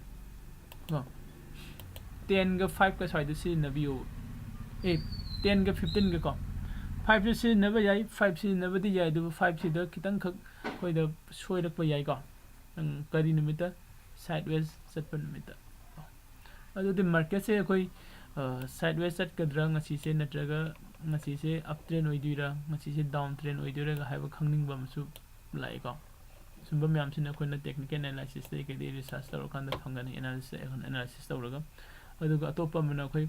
ꯀꯣ, ꯇꯦꯟꯒ ꯐꯥꯏꯚꯀ ꯁ꯭ꯋꯥꯏꯗ ꯁꯤꯖꯤꯟꯅꯕꯤꯌꯣ꯫ ꯑꯦ, ꯇꯦꯟꯒ ꯐꯤꯐꯇꯤꯟꯒ ꯀꯣ꯫ ꯐꯥꯏꯚꯁꯨ ꯁꯤꯖꯤꯟꯅꯕ ꯌꯥꯏ, ꯐꯥꯏꯚ ꯁꯤꯖꯤꯟꯅꯕꯗꯤ ꯌꯥꯏ, ꯑꯗꯨꯕꯨ ꯐꯥꯏꯚꯁꯤꯗ ꯈꯤꯇꯪꯈꯛ ꯑꯩꯈꯣꯏꯗ ꯁꯣꯏꯔꯛꯄ ꯌꯥꯏꯀꯣ꯫ ꯅꯪ ꯀꯔꯤ ꯅꯨꯃꯤꯠꯇ ꯁꯥꯏꯠ ꯋꯦꯁ ꯆꯠꯄ ꯅꯨꯃꯤꯠꯇ꯫ ꯑꯗꯨꯗꯤ ꯃꯥꯔꯀꯦꯠꯁꯦ ꯑꯩꯈꯣꯏ ꯁꯥꯏꯠ ꯋꯦꯁ ꯆꯠꯀꯗ꯭ꯔꯥ ꯉꯁꯤꯁꯦ, ꯅꯠꯇ꯭ꯔꯒ ꯉꯁꯤꯁꯦ ꯑꯞ ꯇ꯭ꯔꯦꯟ ꯑꯣꯏꯗꯣꯏꯔꯥ, ꯉꯁꯤꯁꯦ ꯗꯥꯎꯟ ꯇ꯭ꯔꯦꯟ ꯑꯣꯏꯗꯣꯏꯔꯥꯒ ꯍꯥꯏꯕ ꯈꯪꯅꯤꯡꯕ ꯑꯃꯁꯨ ꯂꯥꯛꯏꯀꯣ꯫ ꯁꯨꯝꯕ ꯃꯌꯥꯝꯁꯤꯅ ꯑꯩꯈꯣꯏꯅ ꯇꯦꯛꯅꯤꯀꯦꯜ ꯑꯦꯅꯥꯂꯥꯏꯁꯤꯁꯇꯒꯤ ꯀꯩꯗꯒꯤ ꯔꯤꯁꯥꯔꯁ ꯇꯧꯔꯀꯥꯟꯗ ꯐꯪꯒꯅꯤ, ꯑꯦꯅꯥꯂꯥꯏꯁꯤꯁ ꯑꯦꯅꯥꯂꯥꯏꯁꯤꯁ ꯇꯧꯔꯒ꯫ ꯑꯗꯨꯒ ꯑꯇꯣꯞꯄ ꯑꯃꯅ ꯑꯩꯈꯣꯏ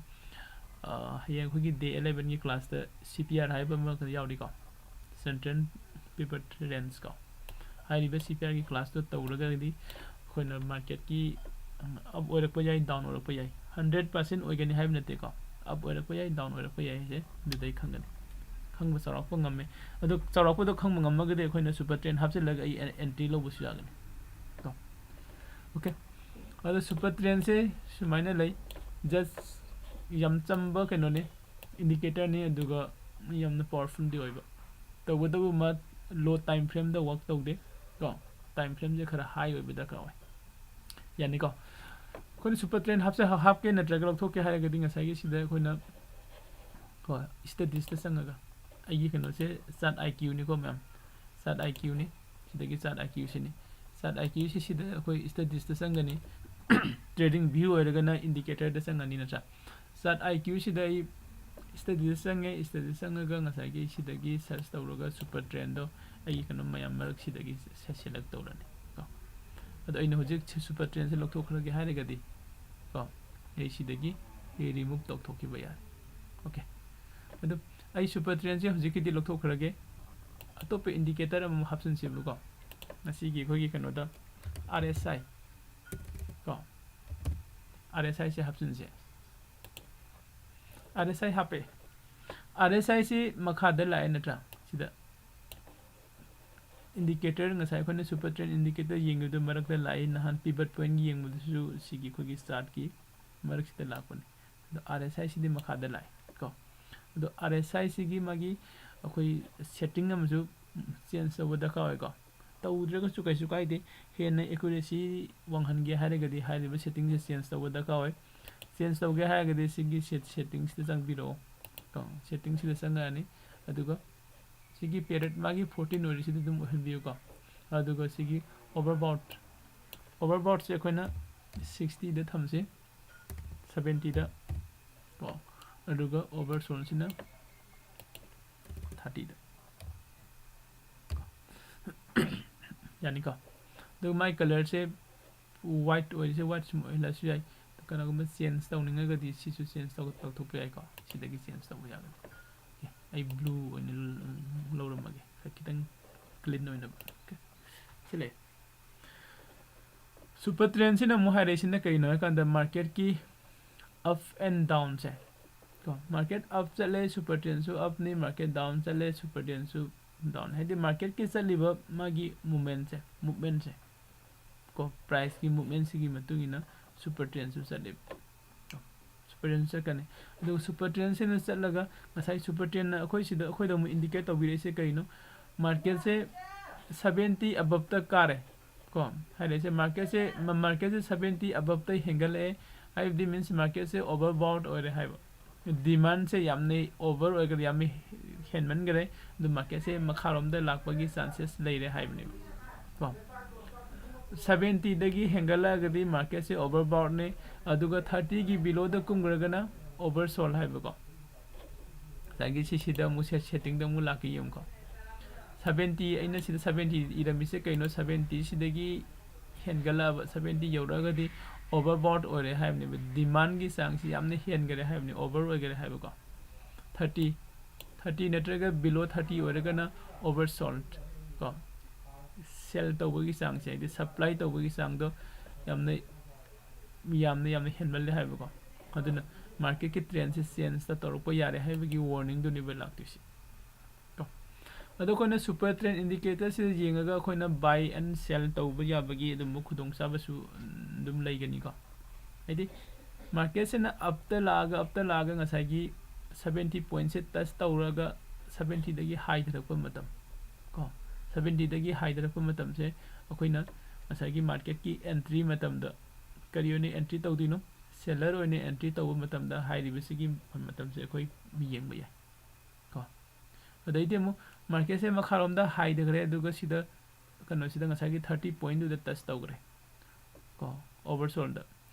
ꯍꯌꯦꯡ ꯑꯩꯈꯣꯏꯒꯤ ꯗꯦ ꯑꯦꯂꯦꯚꯦꯟꯒꯤ ꯀ꯭ꯂꯥꯁꯇ ꯁꯤ ꯄꯤ ꯑꯥꯔ ꯍꯥꯏꯕ ꯑꯃ ꯌꯥꯎꯔꯤꯀꯣ, ꯁꯦꯟꯇ꯭ꯔꯦꯜ ꯄꯤꯚꯠ ꯔꯦꯟꯖ ꯀꯣ꯫ ꯍꯥꯏꯔꯤꯕ ꯁꯤ ꯄꯤ ꯑꯥꯔꯒꯤ ꯀ꯭ꯂꯥꯁꯇꯣ ꯇꯧꯔꯒꯗꯤ ꯑꯩꯈꯣꯏꯅ ꯃꯥꯔꯀꯦꯠꯀꯤ ꯑꯞ ꯑꯣꯏꯔꯛꯄ ꯌꯥꯏ, ꯗꯥꯎꯟ ꯑꯣꯏꯔꯛꯄ ꯌꯥꯏ, ꯍꯟꯗ꯭ꯔꯦꯠ ꯄꯥꯔꯁꯦꯟ ꯑꯣꯏꯒꯅꯤ ꯍꯥꯏꯕ ꯅꯠꯇꯦꯀꯣ꯫ ꯑꯞ ꯑꯣꯏꯔꯛꯄ ꯌꯥꯏ, ꯗꯥꯎꯟ ꯑꯣꯏꯔꯛꯄ ꯌꯥꯏ ꯍꯥꯏꯁꯦ ꯑꯗꯨꯗꯩ ꯈꯪꯒꯅꯤ, ꯈꯪꯕ ꯆꯥꯎꯔꯥꯛꯄ ꯉꯝꯃꯦ꯫ ꯑꯗꯣ ꯆꯥꯎꯔꯥꯛꯄꯗꯣ ꯈꯪꯕ ꯉꯝꯃꯒꯗꯤ ꯑꯩꯈꯣꯏꯅ ꯁꯨꯄꯔ ꯇ꯭ꯔꯦꯟ ꯍꯥꯞꯆꯤꯜꯂꯒ ꯑꯩ ꯑꯦꯟꯇ꯭ꯔꯤ ꯂꯧꯕꯁꯨ ꯌꯥꯒꯅꯤ ꯀꯣ꯫ ꯑꯣꯀꯦ, ꯑꯗꯣ ꯁꯨꯄꯔ ꯇ꯭ꯔꯦꯟꯁꯦ ꯁꯨꯃꯥꯏꯅ ꯂꯩ, ꯖꯁ ꯌꯥꯝ ꯆꯝꯕ ꯀꯩꯅꯣꯅꯤ, ꯏꯟꯗꯤꯀꯦꯇꯔꯅꯤ, ꯑꯗꯨꯒ ꯌꯥꯝꯅ ꯄꯥꯋꯔꯐꯨꯜꯗꯤ ꯑꯣꯏꯕ꯫ ꯇꯧꯕꯇꯕꯨ ꯃꯥ ꯂꯣ ꯇꯥꯏꯝ ꯐ꯭ꯔꯦꯝꯗ ꯋꯥꯛ ꯇꯧꯗꯦ ꯀꯣ꯫ ꯇꯥꯏꯝ ꯐ꯭ꯔꯦꯝꯁꯦ ꯈꯔ ꯍꯥꯏ ꯑꯣꯏꯕ ꯗꯔꯀꯥꯔ ꯑꯣꯏ꯫ ꯌꯥꯅꯤꯀꯣ? ꯑꯩꯈꯣꯏꯅ ꯁꯨꯄꯔ ꯇ꯭ꯔꯦꯟ ꯍꯥꯞꯁꯦ, ꯍꯥꯞꯀꯦ ꯅꯠꯇ꯭ꯔꯒ ꯂꯧꯊꯣꯛꯀꯦ ꯍꯥꯏꯔꯒꯗꯤ ꯉꯁꯥꯏꯒꯤ ꯁꯤꯗ ꯑꯩꯈꯣꯏꯅ ꯀꯣ, ꯁ꯭ꯇꯗꯤꯁꯇ ꯆꯪꯉꯒ, ꯑꯩꯒꯤ ꯀꯩꯅꯣꯁꯦ ꯆꯥꯔꯠ ꯑꯥꯏ ꯀ꯭ꯌꯨꯅꯤꯀꯣ ꯃꯌꯥꯝ, ꯆꯥꯔꯠ ꯑꯥꯏ ꯀ꯭ꯌꯨꯅꯤ꯫ ꯁꯤꯗꯒꯤ ꯆꯥꯔꯠ ꯑꯥꯏ ꯀ꯭ꯌꯨꯁꯤꯅꯤ꯫ ꯆꯥꯔꯠ ꯑꯥꯏ ꯀ꯭ꯌꯨꯁꯤ ꯁꯤꯗ ꯑꯩꯈꯣꯏ ꯁ꯭ꯇꯗꯤꯁꯇ ꯆꯪꯒꯅꯤ꯫ ꯇ꯭ꯔꯦꯗꯤꯡ ꯚ꯭ꯌꯨ ꯑꯣꯏꯔꯒꯅ ꯏꯟꯗꯤꯀꯦꯇꯔꯗ ꯆꯪꯒꯅꯤ ꯅꯠꯇ꯭ꯔꯥ? ꯆꯥꯔꯠ ꯑꯥꯏ ꯀ꯭ꯌꯨꯁꯤꯗ ꯑꯩ ꯁ꯭ꯇꯗꯤꯗ ꯆꯪꯉꯦ꯫ ꯁ꯭ꯇꯗꯤꯗ ꯆꯪꯉꯒ ꯉꯁꯥꯏꯒꯤ ꯁꯤꯗꯒꯤ ꯁꯔꯆ ꯇꯧꯔꯒ ꯁꯨꯄꯔ ꯇ꯭ꯔꯦꯟꯗꯣ ꯑꯩꯒꯤ ꯀꯩꯅꯣ ꯃꯌꯥꯝ ꯃꯔꯛꯁꯤꯗꯒꯤ ꯁꯦꯂꯦꯛ ꯇꯧꯔꯅꯤ ꯀꯣ꯫ ꯑꯗꯣ ꯑꯩꯅ ꯍꯧꯖꯤꯛ ꯁꯨꯄꯔ ꯇ꯭ꯔꯦꯟꯁꯦ ꯂꯧꯊꯣꯛꯈ꯭ꯔꯒꯦ ꯍꯥꯏꯔꯒꯗꯤ ꯀꯣ, ꯑꯩ ꯁꯤꯗꯒꯤ ꯑꯩ ꯔꯤꯃꯨꯚ ꯇꯧꯊꯣꯛꯈꯤꯕ ꯌꯥꯔꯦ꯫ ꯑꯣꯀꯦ, ꯑꯗꯣ ꯑꯩ ꯁꯨꯄꯔ ꯇ꯭ꯔꯦꯟꯁꯦ ꯍꯧꯖꯤꯛꯀꯤꯗꯤ ꯂꯧꯊꯣꯛꯈ꯭ꯔꯒꯦ꯫ ꯑꯇꯣꯞꯄ ꯏꯟꯗꯤꯀꯦꯇꯔ ꯑꯃꯃꯨꯛ ꯍꯥꯞꯆꯤꯟꯁꯦꯕꯀꯣ꯫ ꯉꯁꯤꯒꯤ ꯑꯩꯈꯣꯏꯒꯤ ꯀꯩꯅꯣꯗ ꯑꯥꯔ ꯑꯦꯁ ꯑꯥꯏ ꯀꯣ, ꯑꯥꯔ ꯑꯦꯁ ꯑꯥꯏꯁꯦ ꯍꯥꯞꯆꯤꯟꯁꯦ꯫ ꯑꯥꯔ ꯑꯦꯁ ꯑꯥꯏ ꯍꯥꯞꯄꯦ꯫ ꯑꯥꯔ ꯑꯦꯁ ꯑꯥꯏꯁꯤ ꯃꯈꯥꯗ ꯂꯥꯛꯑꯦ ꯅꯠꯇ꯭ꯔꯥ? ꯁꯤꯗ ꯏꯟꯗꯤꯀꯦꯇꯔ, ꯉꯁꯥꯏ ꯑꯩꯈꯣꯏꯅ ꯁꯨꯄꯔ ꯇ꯭ꯔꯦꯟ ꯏꯟꯗꯤꯀꯦꯇꯔ ꯌꯦꯡꯈꯤꯕꯗꯨ ꯃꯔꯛꯇ ꯂꯥꯛꯏ, ꯅꯍꯥꯟ ꯄꯤꯚꯠ ꯄꯣꯏꯟ ꯌꯦꯡꯕꯗꯨꯁꯨ ꯁꯤꯒꯤ ꯑꯩꯈꯣꯏꯒꯤ ꯆꯥꯔꯠꯀꯤ ꯃꯔꯛꯁꯤꯗ ꯂꯥꯛꯄꯅꯤ꯫ ꯑꯗꯣ ꯑꯥꯔ ꯑꯦꯁ ꯑꯥꯏ ꯁꯤꯗꯤ ꯃꯈꯥꯗ ꯂꯥꯛꯑꯦ ꯀꯣ꯫ ꯑꯗꯣ ꯑꯥꯔ ꯑꯦꯁ ꯑꯥꯏ ꯁꯤꯒꯤ ꯃꯥꯒꯤ ꯑꯩꯈꯣꯏ ꯁꯦꯠꯇꯤꯡ ꯑꯃꯁꯨ ꯆꯦꯟꯖ ꯇꯧꯕ ꯗꯔꯀꯥꯔ ꯑꯣꯏꯀꯣ꯫ ꯇꯧꯗ꯭ꯔꯒꯁꯨ ꯀꯩꯁꯨ ꯀꯥꯏꯗꯦ꯫ ꯍꯦꯟꯅ ꯑꯦꯀꯨꯔꯦꯁꯤ ꯋꯥꯡꯍꯟꯒꯦ ꯍꯥꯏꯔꯒꯗꯤ ꯍꯥꯏꯔꯤꯕ ꯁꯦꯠꯇꯤꯡꯁꯦ ꯆꯦꯟꯖ ꯇꯧꯕ ꯗꯔꯀꯥꯔ ꯑꯣꯏ꯫ ꯆꯦꯟꯖ ꯇꯧꯒꯦ ꯍꯥꯏꯔꯒꯗꯤ ꯁꯤꯒꯤ ꯁꯦꯠ-, ꯁꯦꯠꯇꯤꯡꯁꯤꯗ ꯆꯪꯕꯤꯔꯛꯑꯣ꯫ ꯀꯣ, ꯁꯦꯠꯇꯤꯡꯁꯤꯗ ꯆꯪꯉꯛꯑꯅꯤ꯫ ꯑꯗꯨꯒ ꯁꯤꯒꯤ ꯄꯦꯔꯦꯠ ꯃꯥꯒꯤ ꯐꯣꯔꯇꯤꯟ ꯑꯣꯏꯔꯤꯁꯤꯗ ꯑꯗꯨꯝ ꯑꯣꯏꯍꯟꯕꯤꯌꯨꯀꯣ꯫ ꯑꯗꯨꯒ ꯁꯤꯒꯤ ꯑꯣꯚꯔꯕꯥꯎꯠ, Overbought ꯁꯦ ꯑꯩꯈꯣꯏꯅ sixty ꯗ ꯊꯝꯁꯤ, seventy ꯗ ꯀꯣ, ꯑꯗꯨꯒ oversold ꯁꯤꯅ thirty ꯗ꯫ ꯌꯥꯅꯤꯀꯣ? ꯑꯗꯨꯒ ꯃꯥꯏ colour ꯁꯦ white ꯑꯣꯏꯔꯤꯁꯦ white ꯁꯨꯝ ꯑꯣꯏꯍꯜꯂꯁꯨ ꯌꯥꯏ꯫ ꯀꯅꯥꯒꯨꯝꯕ change ꯇꯧꯅꯤꯡꯉꯒꯗꯤ ꯁꯤꯁꯨ change ꯇꯧ-, ꯇꯧꯊꯣꯛꯄ ꯌꯥꯏꯀꯣ꯫ ꯁꯤꯗꯒꯤ change ꯇꯧꯕ ꯌꯥꯒꯅꯤ꯫ Okay, ꯑꯩ blue ꯑꯣꯏꯅ ꯂ-, ꯂꯧꯔꯝꯃꯒꯦ, ꯈꯔ ꯈꯤꯇꯪ clean ꯑꯣꯏꯅꯕ꯫ Okay, ꯁꯤ ꯂꯩ꯫ Super trend ꯁꯤꯅ ꯑꯃꯨꯛ ꯍꯥꯏꯔꯛꯏꯁꯤꯅ ꯀꯩꯅꯣ ꯍꯥꯏꯀꯥꯟꯗ market ꯀꯤ up and down ꯁꯦ ꯀꯣ, market up ꯆꯠꯂꯦ, super trend ꯁꯨ up ꯅꯤ, market down ꯆꯠꯂꯦ, super trend ꯁꯨ down꯫ ꯍꯥꯏꯗꯤ market ꯀꯤ ꯆꯠꯂꯤꯕ ꯃꯥꯒꯤ movement ꯁꯦ, movement ꯁꯦ ꯀꯣ, price ꯀꯤ movement ꯁꯤꯒꯤ ꯃꯇꯨꯡ ꯏꯟꯅ super trend ꯁꯨ ꯆꯠꯂꯦꯕ꯫ Super trend ꯆꯠꯀꯅꯤ꯫ ꯑꯗꯨꯒ super trend ꯁꯤꯅ ꯆꯠꯂꯒ ꯉꯁꯥꯏ super trend ꯅ ꯑꯩꯈꯣꯏ ꯁꯤꯗ ꯑꯩꯈꯣꯏꯗ ꯑꯃꯨꯛ indicate ꯇꯧꯕꯤꯔꯛꯏꯁꯦ ꯀꯩꯅꯣ? Market ꯁꯦ seventy above ꯇ ꯀꯥꯔꯦ ꯀꯣ, ꯍꯥꯏꯔꯤꯁꯦ market ꯁꯦ, ꯃ-, market ꯁꯦ seventy above ꯇ ꯍꯦꯟꯒꯠꯂꯛꯑꯦ ꯍꯥꯏꯕꯗꯤ means market ꯁꯦ overbought ꯑꯣꯏꯔꯦ ꯍꯥꯏꯕ꯫ Demand ꯁꯦ ꯌꯥꯝꯅ over ꯑꯣꯏꯈꯔꯦ, ꯌꯥꯝꯅ ꯍꯦꯟꯃꯟꯈꯔꯦ꯫ ꯑꯗꯨ market ꯁꯦ ꯃꯈꯥꯔꯣꯝꯗ ꯂꯥꯛꯄꯒꯤ chances ꯂꯩꯔꯦ ꯍꯥꯏꯕꯅꯦꯕ ꯀꯣ꯫ Seventy ꯗꯒꯤ ꯍꯦꯟꯒꯠꯂꯛꯑꯒꯗꯤ market ꯁꯦ overbought ꯅꯤ, ꯑꯗꯨꯒ thirty ꯒꯤ below ꯗ ꯀꯨꯝꯈ꯭ꯔꯒꯅ oversold ꯍꯥꯏꯕꯀꯣ꯫ ꯉꯁꯥꯏꯒꯤ ꯁꯤꯁꯤꯗ ꯑꯃꯨꯛ set-, setting ꯗ ꯑꯃꯨꯛ ꯂꯥꯛꯀꯦ ꯌꯦꯡꯉꯨꯀꯣ꯫ Seventy, ꯑꯩꯅ ꯁꯤꯗ seventy ꯏꯔꯝꯃꯤꯁꯦ ꯀꯩꯅꯣ? Seventy ꯁꯤꯗꯒꯤ ꯍꯦꯟꯒꯠꯂꯛꯑꯕ, seventy ꯌꯧꯔꯛꯑꯒꯗꯤ overbought ꯑꯣꯏꯔꯦ ꯍꯥꯏꯕꯅꯦꯕ꯫ Demand ꯒꯤ ꯆꯥꯡꯁꯤ ꯌꯥꯝꯅ ꯍꯦꯟꯈꯔꯦ ꯍꯥꯏꯕꯅꯤ, over ꯑꯣꯏꯈꯔꯦ ꯍꯥꯏꯕꯀꯣ꯫ Thirty, thirty ꯅꯠꯇ꯭ꯔꯒ below thirty ꯑꯣꯏꯔꯒꯅ oversold ꯀꯣ꯫ Sell ꯇꯧꯕꯒꯤ ꯆꯥꯡꯁꯦ, ꯍꯥꯏꯗꯤ supply ꯇꯧꯕꯒꯤ ꯆꯥꯡꯗꯣ ꯌꯥꯝꯅ, ꯌꯥꯝꯅ, ꯌꯥꯝꯅ ꯍꯦꯟꯃꯜꯂꯦ ꯍꯥꯏꯕꯀꯣ꯫ ꯑꯗꯨꯅ market ꯀꯤ trend ꯁꯦ change ꯇꯧꯔꯛꯄ ꯌꯥꯔꯦ ꯍꯥꯏꯕꯒꯤ warning ꯗꯨꯅꯦꯕ ꯂꯥꯛꯇꯣꯏꯁꯦ ꯀꯣ꯫ ꯑꯗꯣ ꯑꯩꯈꯣꯏꯅ super trend indicator ꯁꯤꯗ ꯌꯦꯡꯉꯒ ꯑꯩꯈꯣꯏꯅ buy and sell ꯇꯧꯕ ꯌꯥꯕꯒꯤ ꯑꯗꯨꯝꯕ ꯈꯨꯗꯣꯡꯆꯥꯕꯁꯨ, ꯎꯝ, ꯑꯗꯨꯝ ꯂꯩꯒꯅꯤꯀꯣ꯫ ꯍꯥꯏꯗꯤ market ꯁꯤꯅ up ꯇ ꯂꯥꯛꯑꯒ, up ꯇ ꯂꯥꯛꯑꯒ ꯉꯁꯥꯏꯒꯤ seventy point ꯁꯦ touch ꯇꯧꯔꯒ seventy ꯗꯒꯤ ꯍꯥꯏꯊꯔꯛꯄ ꯃꯇꯝ ꯀꯣ, seventy ꯗꯒꯤ ꯍꯥꯏꯊꯔꯛꯄ ꯃꯇꯝꯁꯦ ꯑꯩꯈꯣꯏꯅ ꯉꯁꯥꯏꯒꯤ market ꯀꯤ entry ꯃꯇꯝꯗ ꯀꯔꯤ ꯑꯣꯏꯅ entry ꯇꯧꯗꯣꯏꯅꯣ? Seller ꯑꯣꯏꯅ entry ꯇꯧꯕ ꯃꯇꯝꯗ ꯍꯥꯏꯔꯤꯕꯁꯤꯒꯤ ꯃꯇꯝꯁꯦ ꯑꯩꯈꯣꯏ ꯌꯦꯡꯕ ꯌꯥꯏ ꯀꯣ꯫ ꯑꯗꯩꯗꯤ ꯑꯃꯨꯛ market ꯁꯦ ꯃꯈꯥꯔꯣꯝꯗ ꯍꯥꯏꯊꯈ꯭ꯔꯦ, ꯑꯗꯨꯒ ꯁꯤꯗ ꯀꯩꯅꯣꯁꯤꯗ ꯉꯁꯥꯏꯒꯤ thirty point ꯗꯨꯗ touch ꯇꯧꯈ꯭ꯔꯦ꯫ ꯀꯣ, ꯑꯣꯚꯔꯁꯣꯜꯗ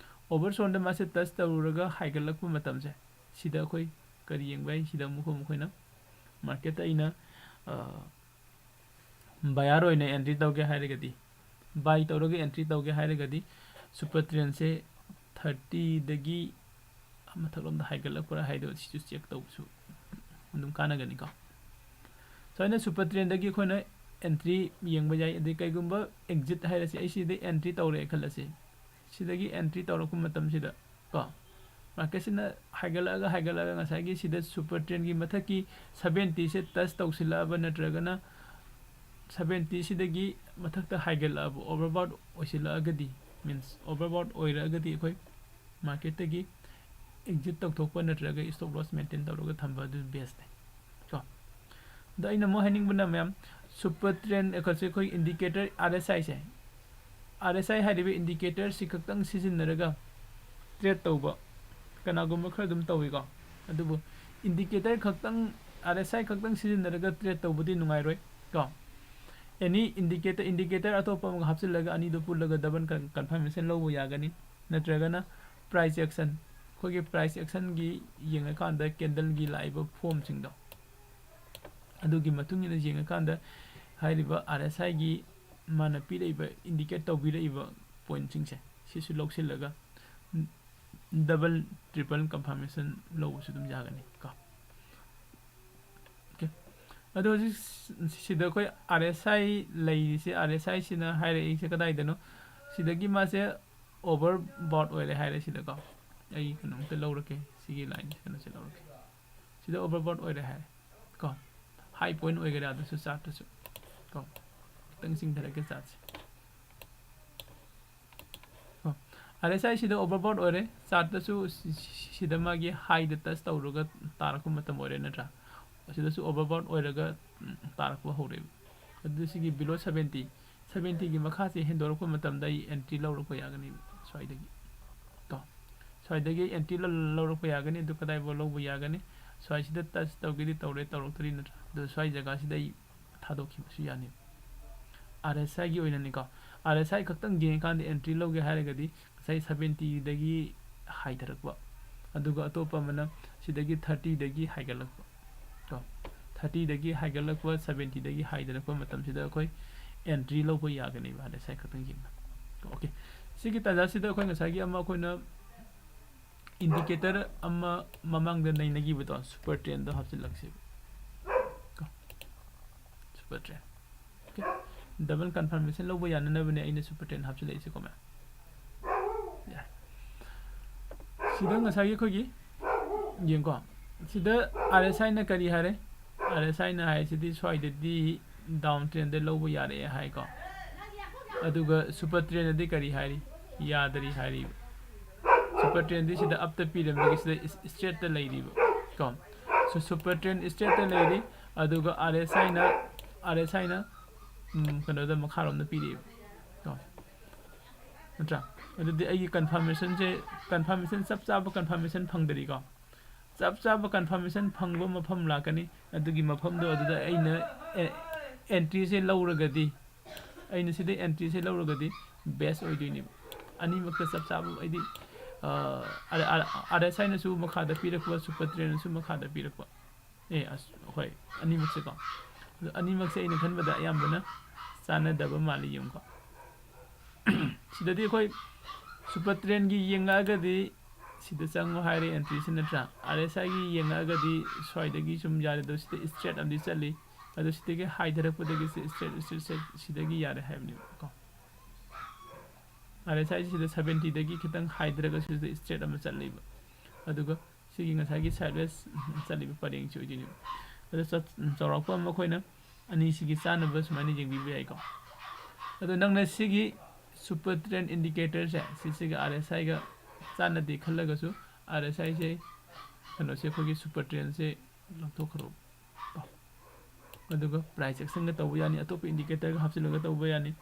ꯑꯣꯚꯔꯁꯣꯜꯗ ꯃꯥꯁꯦ ꯇꯆ ꯇꯧꯔꯨꯔꯒ ꯍꯥꯏꯒꯠꯂꯛꯄ ꯃꯇꯝꯁꯦ, ꯁꯤꯗ ꯑꯩꯈꯣꯏ ꯀꯔꯤ ꯌꯦꯡꯕ ꯌꯥꯏ? ꯁꯤꯗ ꯑꯃꯨꯛ ꯑꯃꯨꯛ ꯑꯩꯈꯣꯏꯅ ꯃꯥꯔꯀꯦꯠꯇ ꯑꯩꯅ ꯕꯥꯌꯔ ꯑꯣꯏꯅ ꯑꯦꯟꯇ꯭ꯔꯤ ꯇꯧꯒꯦ ꯍꯥꯏꯔꯒꯗꯤ, ꯕꯥꯏ ꯇꯧꯔꯒ ꯑꯦꯟꯇ꯭ꯔꯤ ꯇꯧꯒꯦ ꯍꯥꯏꯔꯒꯗꯤ, ꯁꯨꯄꯔ ꯇ꯭ꯔꯦꯟꯁꯦ ꯊꯥꯔꯇꯤꯗꯒꯤ ꯃꯊꯛꯂꯣꯝꯗ ꯍꯥꯏꯒꯠꯂꯛꯄ꯭ꯔꯥ ꯍꯥꯏꯗꯣ ꯁꯤꯁꯨ ꯆꯦꯛ ꯇꯧꯕꯁꯨ ꯑꯗꯨꯝ ꯀꯥꯟꯅꯒꯅꯤꯀꯣ꯫ ꯁꯨꯃꯥꯏꯅ ꯁꯨꯄꯔ ꯇ꯭ꯔꯦꯟꯗꯒꯤ ꯑꯩꯈꯣꯏꯅ ꯑꯦꯟꯇ꯭ꯔꯤ ꯌꯦꯡꯕ ꯌꯥꯏ꯫ ꯑꯗꯩ ꯀꯩꯒꯨꯝꯕ ꯑꯦꯛꯖꯤꯠ ꯍꯥꯏꯔꯁꯦ, ꯑꯩ ꯁꯤꯗ ꯑꯦꯟꯇ꯭ꯔꯤ ꯇꯧꯔꯦ ꯈꯜꯂꯁꯦ, ꯁꯤꯗꯒꯤ ꯑꯦꯟꯇ꯭ꯔꯤ ꯇꯧꯔꯛꯄ ꯃꯇꯝꯁꯤꯗ ꯀꯣ, ꯃꯥꯔꯀꯦꯠꯁꯤꯅ ꯍꯥꯏꯒꯠꯂꯛꯑꯒ ꯍꯥꯏꯒꯠꯂꯛꯑꯒ ꯉꯁꯥꯏꯒꯤ ꯁꯤꯗ ꯁꯨꯄꯔ ꯇ꯭ꯔꯦꯟꯒꯤ ꯃꯊꯛꯀꯤ ꯁꯕꯦꯟꯇꯤꯁꯦ ꯇꯆ ꯇꯧꯁꯤꯜꯂꯛꯑꯕ ꯅꯠꯇ꯭ꯔꯒꯅ ꯁꯕꯦꯟꯇꯤꯁꯤꯗꯒꯤ ꯃꯊꯛꯇ ꯍꯥꯏꯒꯠꯂꯛꯑꯕ, ꯑꯣꯚꯔꯕꯥꯎꯠ ꯑꯣꯏꯁꯤꯜꯂꯛꯑꯒꯗꯤ, ꯃꯤꯟꯁ ꯑꯣꯚꯔꯕꯥꯎꯠ ꯑꯣꯏꯔꯛꯑꯒꯗꯤ ꯑꯩꯈꯣꯏ ꯃꯥꯔꯀꯦꯠꯇꯒꯤ ꯑꯦꯛꯖꯤꯠ ꯇꯧꯊꯣꯛꯄ ꯅꯠꯇ꯭ꯔꯒ ꯏꯁꯇꯣꯞ ꯂꯣꯁ ꯃꯦꯟꯇꯦꯟ ꯇꯧꯔꯒ ꯊꯝꯕ ꯑꯗꯨ ꯕꯦꯁꯅꯦ ꯀꯣ꯫ ꯑꯗꯣ ꯑꯩꯅ ꯑꯃꯨꯛ ꯍꯥꯏꯅꯤꯡꯕꯅ, ꯃꯌꯥꯝ, ꯁꯨꯄꯔ ꯇ꯭ꯔꯦꯟ ꯑꯩꯈꯣꯏꯁꯦ, ꯑꯩꯈꯣꯏ ꯏꯟꯗꯤꯀꯦꯇꯔ ꯑꯥꯔ ꯑꯦꯁ ꯑꯥꯏꯁꯦ, ꯑꯥꯔ ꯑꯦꯁ ꯑꯥꯏ ꯍꯥꯏꯔꯤꯕ ꯏꯟꯗꯤꯀꯦꯇꯔꯁꯤ ꯈꯛꯇꯪ ꯁꯤꯖꯤꯟꯅꯔꯒ ꯇ꯭ꯔꯦꯠ ꯇꯧꯕ ꯀꯅꯥꯒꯨꯝꯕ ꯈꯔ ꯑꯗꯨꯝ ꯇꯧꯏꯀꯣ꯫ ꯑꯗꯨꯕꯨ ꯏꯟꯗꯤꯀꯦꯇꯔ ꯈꯛꯇꯪ, ꯑꯥꯔ ꯑꯦꯁ ꯑꯥꯏ ꯈꯛꯇꯪ ꯁꯤꯖꯤꯟꯅꯔꯒ ꯇ꯭ꯔꯦꯠ ꯇꯧꯕꯗꯤ ꯅꯨꯡꯉꯥꯏꯔꯣꯏ ꯀꯣ꯫ ꯑꯦꯅꯤ ꯏꯟꯗꯤꯀꯦꯇꯔ, ꯏꯟꯗꯤꯀꯦꯇꯔ ꯑꯇꯣꯞꯄ ꯑꯃꯒ ꯍꯥꯞꯆꯤꯜꯂꯒ ꯑꯅꯤꯗꯨ ꯄꯨꯜꯂꯒ ꯗꯕꯜ ꯀꯟꯐꯔꯃꯦꯁꯟ ꯂꯧꯕ ꯌꯥꯒꯅꯤ꯫ ꯅꯠꯇ꯭ꯔꯒꯅ ꯄ꯭ꯔꯥꯏꯁ ꯑꯦꯛꯁꯟ, ꯑꯩꯈꯣꯏꯒꯤ ꯄ꯭ꯔꯥꯏꯁ ꯑꯦꯛꯁꯟꯒꯤ ꯌꯦꯡꯉꯀꯥꯟꯗ ꯀꯦꯟꯗꯜꯒꯤ ꯂꯥꯛꯏꯕ ꯐꯣꯝꯁꯤꯡꯗꯣ, ꯑꯗꯨꯒꯤ ꯃꯇꯨꯡ ꯏꯟꯅ ꯌꯦꯡꯉꯀꯥꯟꯗ ꯍꯥꯏꯔꯤꯕ ꯑꯥꯔ ꯑꯦꯁ ꯑꯥꯏꯒꯤ ꯃꯥꯅ ꯄꯤꯔꯛꯏꯕ, ꯏꯟꯗꯤꯀꯦꯠ ꯇꯧꯕꯤꯔꯛꯏꯕ ꯄꯣꯏꯟꯠꯁꯤꯡꯁꯦ ꯁꯤꯁꯨ ꯂꯧꯁꯤꯜꯂꯒ ꯗꯕꯜ ꯇ꯭ꯔꯤꯄꯜ ꯀꯟꯐꯔꯃꯦꯁꯟ ꯂꯧꯕꯁꯨ ꯑꯗꯨꯝ ꯌꯥꯒꯅꯤ ꯀꯣ꯫ ꯑꯣꯀꯦ, ꯑꯗꯣ ꯍꯧꯖꯤꯛ ꯁꯤꯗ ꯑꯩꯈꯣꯏ ꯑꯥꯔ ꯑꯦꯁ ꯑꯥꯏ ꯂꯩꯔꯤꯁꯦ, ꯑꯥꯔ ꯑꯦꯁ ꯑꯥꯏꯁꯤꯅ ꯍꯥꯏꯔꯛꯏꯁꯦ ꯀꯗꯥꯏꯗꯅꯣ? ꯁꯤꯗꯒꯤ ꯃꯥꯁꯦ ꯑꯣꯚꯔ ꯕꯥꯎꯠ ꯑꯣꯏꯔꯦ ꯍꯥꯏꯔꯦ ꯁꯤꯗꯀꯣ꯫ ꯑꯩ ꯀꯩꯅꯣꯝꯇ ꯂꯧꯔꯛꯀꯦ, ꯁꯤꯒꯤ ꯂꯥꯏꯟ ꯀꯩꯅꯣꯁꯦ ꯂꯧꯔꯛꯀꯦ꯫ ꯁꯤꯗ ꯑꯣꯚꯔ ꯕꯥꯎꯠ ꯑꯣꯏꯔꯦ ꯍꯥꯏꯔꯦ ꯀꯣ꯫ ꯍꯥꯏ ꯄꯣꯏꯟꯠ ꯑꯣꯏꯒꯦꯔꯥ ꯑꯗꯨꯁꯨ ꯆꯥꯔꯠꯇꯁꯨ ꯀꯣ꯫ ꯈꯤꯇꯪ ꯆꯤꯡꯊꯔꯛꯀꯦ ꯆꯥꯔꯠꯁꯦ꯫ ꯑꯥꯔ ꯑꯦꯁ ꯑꯥꯏ ꯁꯤꯗ ꯑꯣꯚꯔ ꯕꯥꯎꯠ ꯑꯣꯏꯔꯦ, ꯆꯥꯔꯠꯇꯁꯨ ꯁꯤ-, ꯁꯤ-, ꯁꯤꯗ ꯃꯥꯒꯤ ꯍꯥꯏꯗ ꯇꯆ ꯇꯧꯔꯒ ꯇꯥꯔꯛꯄ ꯃꯇꯝ ꯑꯣꯏꯔꯦ ꯅꯠꯇ꯭ꯔꯥ? ꯑꯁꯤꯗꯁꯨ ꯑꯣꯚꯔ ꯕꯥꯎꯠ ꯑꯣꯏꯔꯒ, ꯎꯝ, ꯇꯥꯔꯛꯄ ꯍꯧꯔꯦꯕ꯫ ꯑꯗꯨ ꯁꯤꯒꯤ ꯕꯤꯂꯣ ꯁꯕꯦꯟꯇꯤ, ꯁꯕꯦꯟꯇꯤꯒꯤ ꯃꯈꯥꯁꯦ ꯍꯦꯟꯗꯣꯔꯛꯄ ꯃꯇꯝꯗ ꯑꯩ ꯑꯦꯟꯇ꯭ꯔꯤ ꯂꯧꯔꯛꯄ ꯌꯥꯒꯅꯤ ꯁ꯭ꯋꯥꯏꯗꯒꯤ ꯀꯣ꯫ ꯁ꯭ꯋꯥꯏꯗꯒꯤ ꯑꯦꯟꯇ꯭ꯔꯤ ꯂꯧ-, ꯂꯧꯔꯛꯄ ꯌꯥꯒꯅꯤ꯫ ꯑꯗꯨ ꯀꯗꯥꯏꯐꯥꯎ ꯂꯧꯕ ꯌꯥꯒꯅꯤ? ꯁ꯭ꯋꯥꯏꯁꯤꯗ ꯇꯆ ꯇꯧꯒꯦꯗꯤ ꯇꯧꯔꯦ, ꯇꯧꯔꯛꯇ꯭ꯔꯤ ꯅꯠꯇ꯭ꯔꯥ? ꯑꯗꯨ ꯁ꯭ꯋꯥꯏ ꯖꯒꯥꯁꯤꯗ ꯑꯩ ꯊꯥꯗꯣꯛꯈꯤꯕꯁꯨ ꯌꯥꯅꯤ꯫ ꯑꯥꯔ ꯑꯦꯁ ꯑꯥꯏꯒꯤ ꯑꯣꯏꯅꯅꯤꯀꯣ, ꯑꯥꯔ ꯑꯦꯁ ꯑꯥꯏ ꯈꯛꯇꯪ ꯌꯦꯡꯉꯀꯥꯟꯗ ꯑꯦꯟꯇ꯭ꯔꯤ ꯂꯧꯒꯦ ꯍꯥꯏꯔꯒꯗꯤ ꯉꯁꯥꯏ ꯁꯕꯦꯟꯇꯤꯗꯒꯤ ꯍꯥꯏꯊꯔꯛꯄ, ꯑꯗꯨꯒ ꯑꯇꯣꯞꯄ ꯑꯃꯅ ꯁꯤꯗꯒꯤ ꯊꯥꯔꯇꯤꯗꯒꯤ ꯍꯥꯏꯒꯠꯂꯛꯄ ꯀꯣ, ꯊꯥꯔꯇꯤꯗꯒꯤ ꯍꯥꯏꯒꯠꯂꯛꯄ, ꯁꯕꯦꯟꯇꯤꯗꯒꯤ ꯍꯥꯏꯊꯔꯛꯄ ꯃꯇꯝꯁꯤꯗ ꯑꯩꯈꯣꯏ ꯑꯦꯟꯇ꯭ꯔꯤ ꯂꯧꯕ ꯌꯥꯒꯅꯦꯕ ꯑꯥꯔ ꯑꯦꯁ ꯑꯥꯏ ꯈꯛꯇꯪ ꯌꯦꯡꯅ꯫ ꯑꯣꯀꯦ, ꯁꯤꯒꯤ ꯇꯥꯟꯖꯥꯁꯤꯗ ꯑꯩꯈꯣꯏ ꯉꯁꯥꯏꯒꯤ ꯑꯃ ꯑꯩꯈꯣꯏꯅ ꯏꯟꯗꯤꯀꯦꯇꯔ ꯑꯃ ꯃꯃꯥꯡꯗ ꯅꯩꯅꯈꯤꯕꯗꯣ, ꯁꯨꯄꯔ ꯇ꯭ꯔꯦꯟꯗꯣ ꯍꯥꯞꯆꯤꯜꯂꯛꯁꯦꯕ ꯀꯣ, super train. Okay, double confirmation ꯂꯧꯕ ꯌꯥꯅꯅꯕꯅꯦ ꯑꯩꯅ ꯁꯨꯄꯔ ꯇ꯭ꯔꯦꯟ ꯍꯥꯞꯆꯤꯜꯂꯛꯏꯁꯦꯀꯣ ꯃꯌꯥꯝ꯫ ꯌꯥꯏ꯫ ꯁꯤꯗ ꯉꯁꯥꯏꯒꯤ ꯑꯩꯈꯣꯏꯒꯤ ꯌꯦꯡꯀꯣ, ꯁꯤꯗ ꯑꯥꯔ ꯑꯦꯁ ꯑꯥꯏꯅ ꯀꯔꯤ ꯍꯥꯏꯔꯦ? ꯑꯥꯔ ꯑꯦꯁ ꯑꯥꯏꯅ ꯍꯥꯏꯁꯤꯗꯤ ꯁ꯭ꯋꯥꯏꯗꯗꯤ ꯗꯥꯎꯟ ꯇ꯭ꯔꯦꯟꯗ ꯂꯧꯕ ꯌꯥꯔꯛꯑꯦ ꯍꯥꯏꯀꯣ, ꯑꯗꯨꯒ ꯁꯨꯄꯔ ꯇ꯭ꯔꯦꯟꯗꯗꯤ ꯀꯔꯤ ꯍꯥꯏꯔꯤ? ꯌꯥꯗꯔꯤ ꯍꯥꯏꯔꯤꯕ꯫ ꯁꯨꯄꯔ ꯇ꯭ꯔꯦꯟꯗꯤ ꯁꯤꯗ ꯑꯞꯇ ꯄꯤꯔꯝꯕꯒꯤ ꯁꯤꯗ ꯏꯁ-, ꯏꯁꯇ꯭ꯔꯦꯠꯇ ꯂꯩꯔꯤꯕ ꯀꯣ꯫ ꯁꯨ-, ꯁꯨꯄꯔ ꯇ꯭ꯔꯦꯟ ꯏꯁꯇ꯭ꯔꯦꯠꯇ ꯂꯩꯔꯤ, ꯑꯗꯨꯒ ꯑꯥꯔ ꯑꯦꯁ ꯑꯥꯏꯅ, ꯑꯥꯔ ꯑꯦꯁ ꯑꯥꯏꯅ, ꯎꯝ, ꯀꯩꯅꯣꯗ ꯃꯈꯥꯔꯣꯝꯗ ꯄꯤꯔꯛꯏꯕ ꯀꯣ꯫ ꯅꯠꯇ꯭ꯔꯥ? ꯑꯗꯨꯗꯤ ꯑꯩꯒꯤ ꯀꯟꯐꯥꯔꯃꯦꯁꯟꯁꯦ, ꯀꯟꯐꯥꯔꯃꯦꯁꯟ, ꯆꯞ ꯆꯥꯕ ꯀꯟꯐꯥꯔꯃꯦꯁꯟ ꯐꯪꯗꯔꯤꯀꯣ꯫ ꯆꯞ ꯆꯥꯕ ꯀꯟꯐꯥꯔꯃꯦꯁꯟ ꯐꯪꯕ ꯃꯐꯝ ꯂꯥꯛꯀꯅꯤ, ꯑꯗꯨꯒꯤ ꯃꯐꯝꯗꯣ ꯑꯗꯨꯗ ꯑꯩꯅ ꯑꯦ-, ꯑꯦꯟꯇ꯭ꯔꯤꯁꯦ ꯂꯧꯔꯒꯗꯤ, ꯑꯩꯅ ꯁꯤꯗ ꯑꯦꯟꯇ꯭ꯔꯤꯁꯦ ꯂꯧꯔꯒꯗꯤ ꯕꯦꯁ ꯑꯣꯏꯗꯣꯏꯅꯦꯕ꯫ ꯑꯅꯤꯃꯛꯇ ꯆꯞ ꯆꯥꯕ, ꯍꯥꯏꯗꯤ, ꯑ, ꯑꯥꯔ-, ꯑꯥꯔ-, ꯑꯥꯔ ꯑꯦꯁ ꯑꯥꯏꯅꯁꯨ ꯃꯈꯥꯗ ꯄꯤꯔꯛꯄ, ꯁꯨꯄꯔ ꯇ꯭ꯔꯦꯟꯅꯁꯨ ꯃꯈꯥꯗ ꯄꯤꯔꯛꯄ꯫ ꯑꯦ, ꯑꯁ, ꯍꯣꯏ, ꯑꯅꯤꯃꯛꯁꯦꯀꯣ꯫ ꯑꯗꯣ ꯑꯅꯤꯃꯛꯁꯦ ꯑꯩꯅ ꯈꯟꯕꯗ ꯑꯌꯥꯝꯕꯅ ꯆꯥꯟꯅꯗꯕ ꯃꯥꯜꯂꯤ, ꯌꯦꯡꯉꯨꯀꯣ꯫ ꯁꯤꯗꯗꯤ ꯑꯩꯈꯣꯏ ꯁꯨꯄꯔ ꯇ꯭ꯔꯦꯟꯒꯤ ꯌꯦꯡꯉꯛꯑꯒꯗꯤ ꯁꯤꯗ ꯆꯪꯉꯣ ꯍꯥꯏꯔꯦ, ꯑꯦꯟꯇ꯭ꯔꯤꯁꯤ ꯅꯠꯇ꯭ꯔꯥ? ꯑꯥꯔ ꯑꯦꯁ ꯑꯥꯏꯒꯤ ꯌꯦꯡꯉꯛꯑꯒꯗꯤ ꯁ꯭ꯋꯥꯏꯗꯒꯤ ꯁꯨꯝ ꯌꯥꯔꯦ, ꯑꯗꯣ ꯁꯤꯗ ꯏꯁꯇ꯭ꯔꯦꯠ ꯑꯃꯗꯤ ꯆꯠꯂꯤ, ꯑꯗꯣ ꯁꯤꯗꯒꯤ ꯍꯥꯏꯊꯔꯛꯄꯗꯒꯤ ꯁꯤ ꯏꯁꯇ꯭ꯔꯦꯠ, ꯏꯁꯇ꯭ꯔꯦꯠ, ꯏꯁꯇ꯭ꯔꯦꯠ, ꯁꯤꯗꯒꯤ ꯌꯥꯔꯦ ꯍꯥꯏꯕꯅꯦꯕꯀꯣ꯫ ꯑꯥꯔ ꯑꯦꯁ ꯑꯥꯏꯁꯤ ꯁꯤꯗ ꯁꯕꯦꯟꯇꯤꯗꯒꯤ ꯈꯤꯇꯪ ꯍꯥꯏꯊꯔꯒ ꯁꯤꯗ ꯏꯁꯇ꯭ꯔꯦꯠ ꯑꯃ ꯆꯠꯂꯤꯕ, ꯑꯗꯨꯒ ꯁꯤꯒꯤ ꯉꯁꯥꯏꯒꯤ ꯁꯥꯏꯠꯋꯦꯁ ꯆꯠꯂꯤꯕ ꯄꯔꯦꯡꯁꯤ ꯑꯣꯏꯗꯣꯏꯅꯦꯕ꯫ ꯑꯗꯣ ꯆꯠ-, ꯆꯥꯎꯔꯥꯛꯄ ꯑꯃ ꯑꯩꯈꯣꯏꯅ ꯑꯅꯤꯁꯤꯒꯤ ꯆꯥꯟꯅꯕ ꯁꯨꯃꯥꯏꯅ ꯌꯦꯡꯕꯤꯕ ꯌꯥꯏꯀꯣ꯫ ꯑꯗꯣ ꯅꯪꯅ ꯁꯤꯒꯤ ꯁꯨꯄꯔ ꯇ꯭ꯔꯦꯟ ꯏꯟꯗꯤꯀꯦꯇꯔꯁꯦ, ꯁꯤꯁꯤꯒ ꯑꯥꯔ ꯑꯦꯁ ꯑꯥꯏꯒ ꯆꯥꯟꯅꯗꯦ ꯈꯜꯂꯒꯁꯨ, ꯑꯥꯔ ꯑꯦꯁ ꯑꯥꯏꯁꯦ, ꯀꯩꯅꯣꯁꯦ, ꯑꯩꯈꯣꯏꯒꯤ ꯁꯨꯄꯔ ꯇ꯭ꯔꯦꯟꯁꯦ ꯂꯧꯊꯣꯛꯈ꯭ꯔꯣ꯫ ꯑꯗꯨꯒ ꯄ꯭ꯔꯥꯏꯁ ꯑꯦꯛꯁꯟꯒ ꯇꯧꯕ ꯌꯥꯅꯤ, ꯑꯇꯣꯞꯄ ꯏꯟꯗꯤꯀꯦꯇꯔꯒ ꯍꯥꯞꯆꯤꯜꯂꯒ ꯇꯧꯕ ꯌꯥꯅꯤ꯫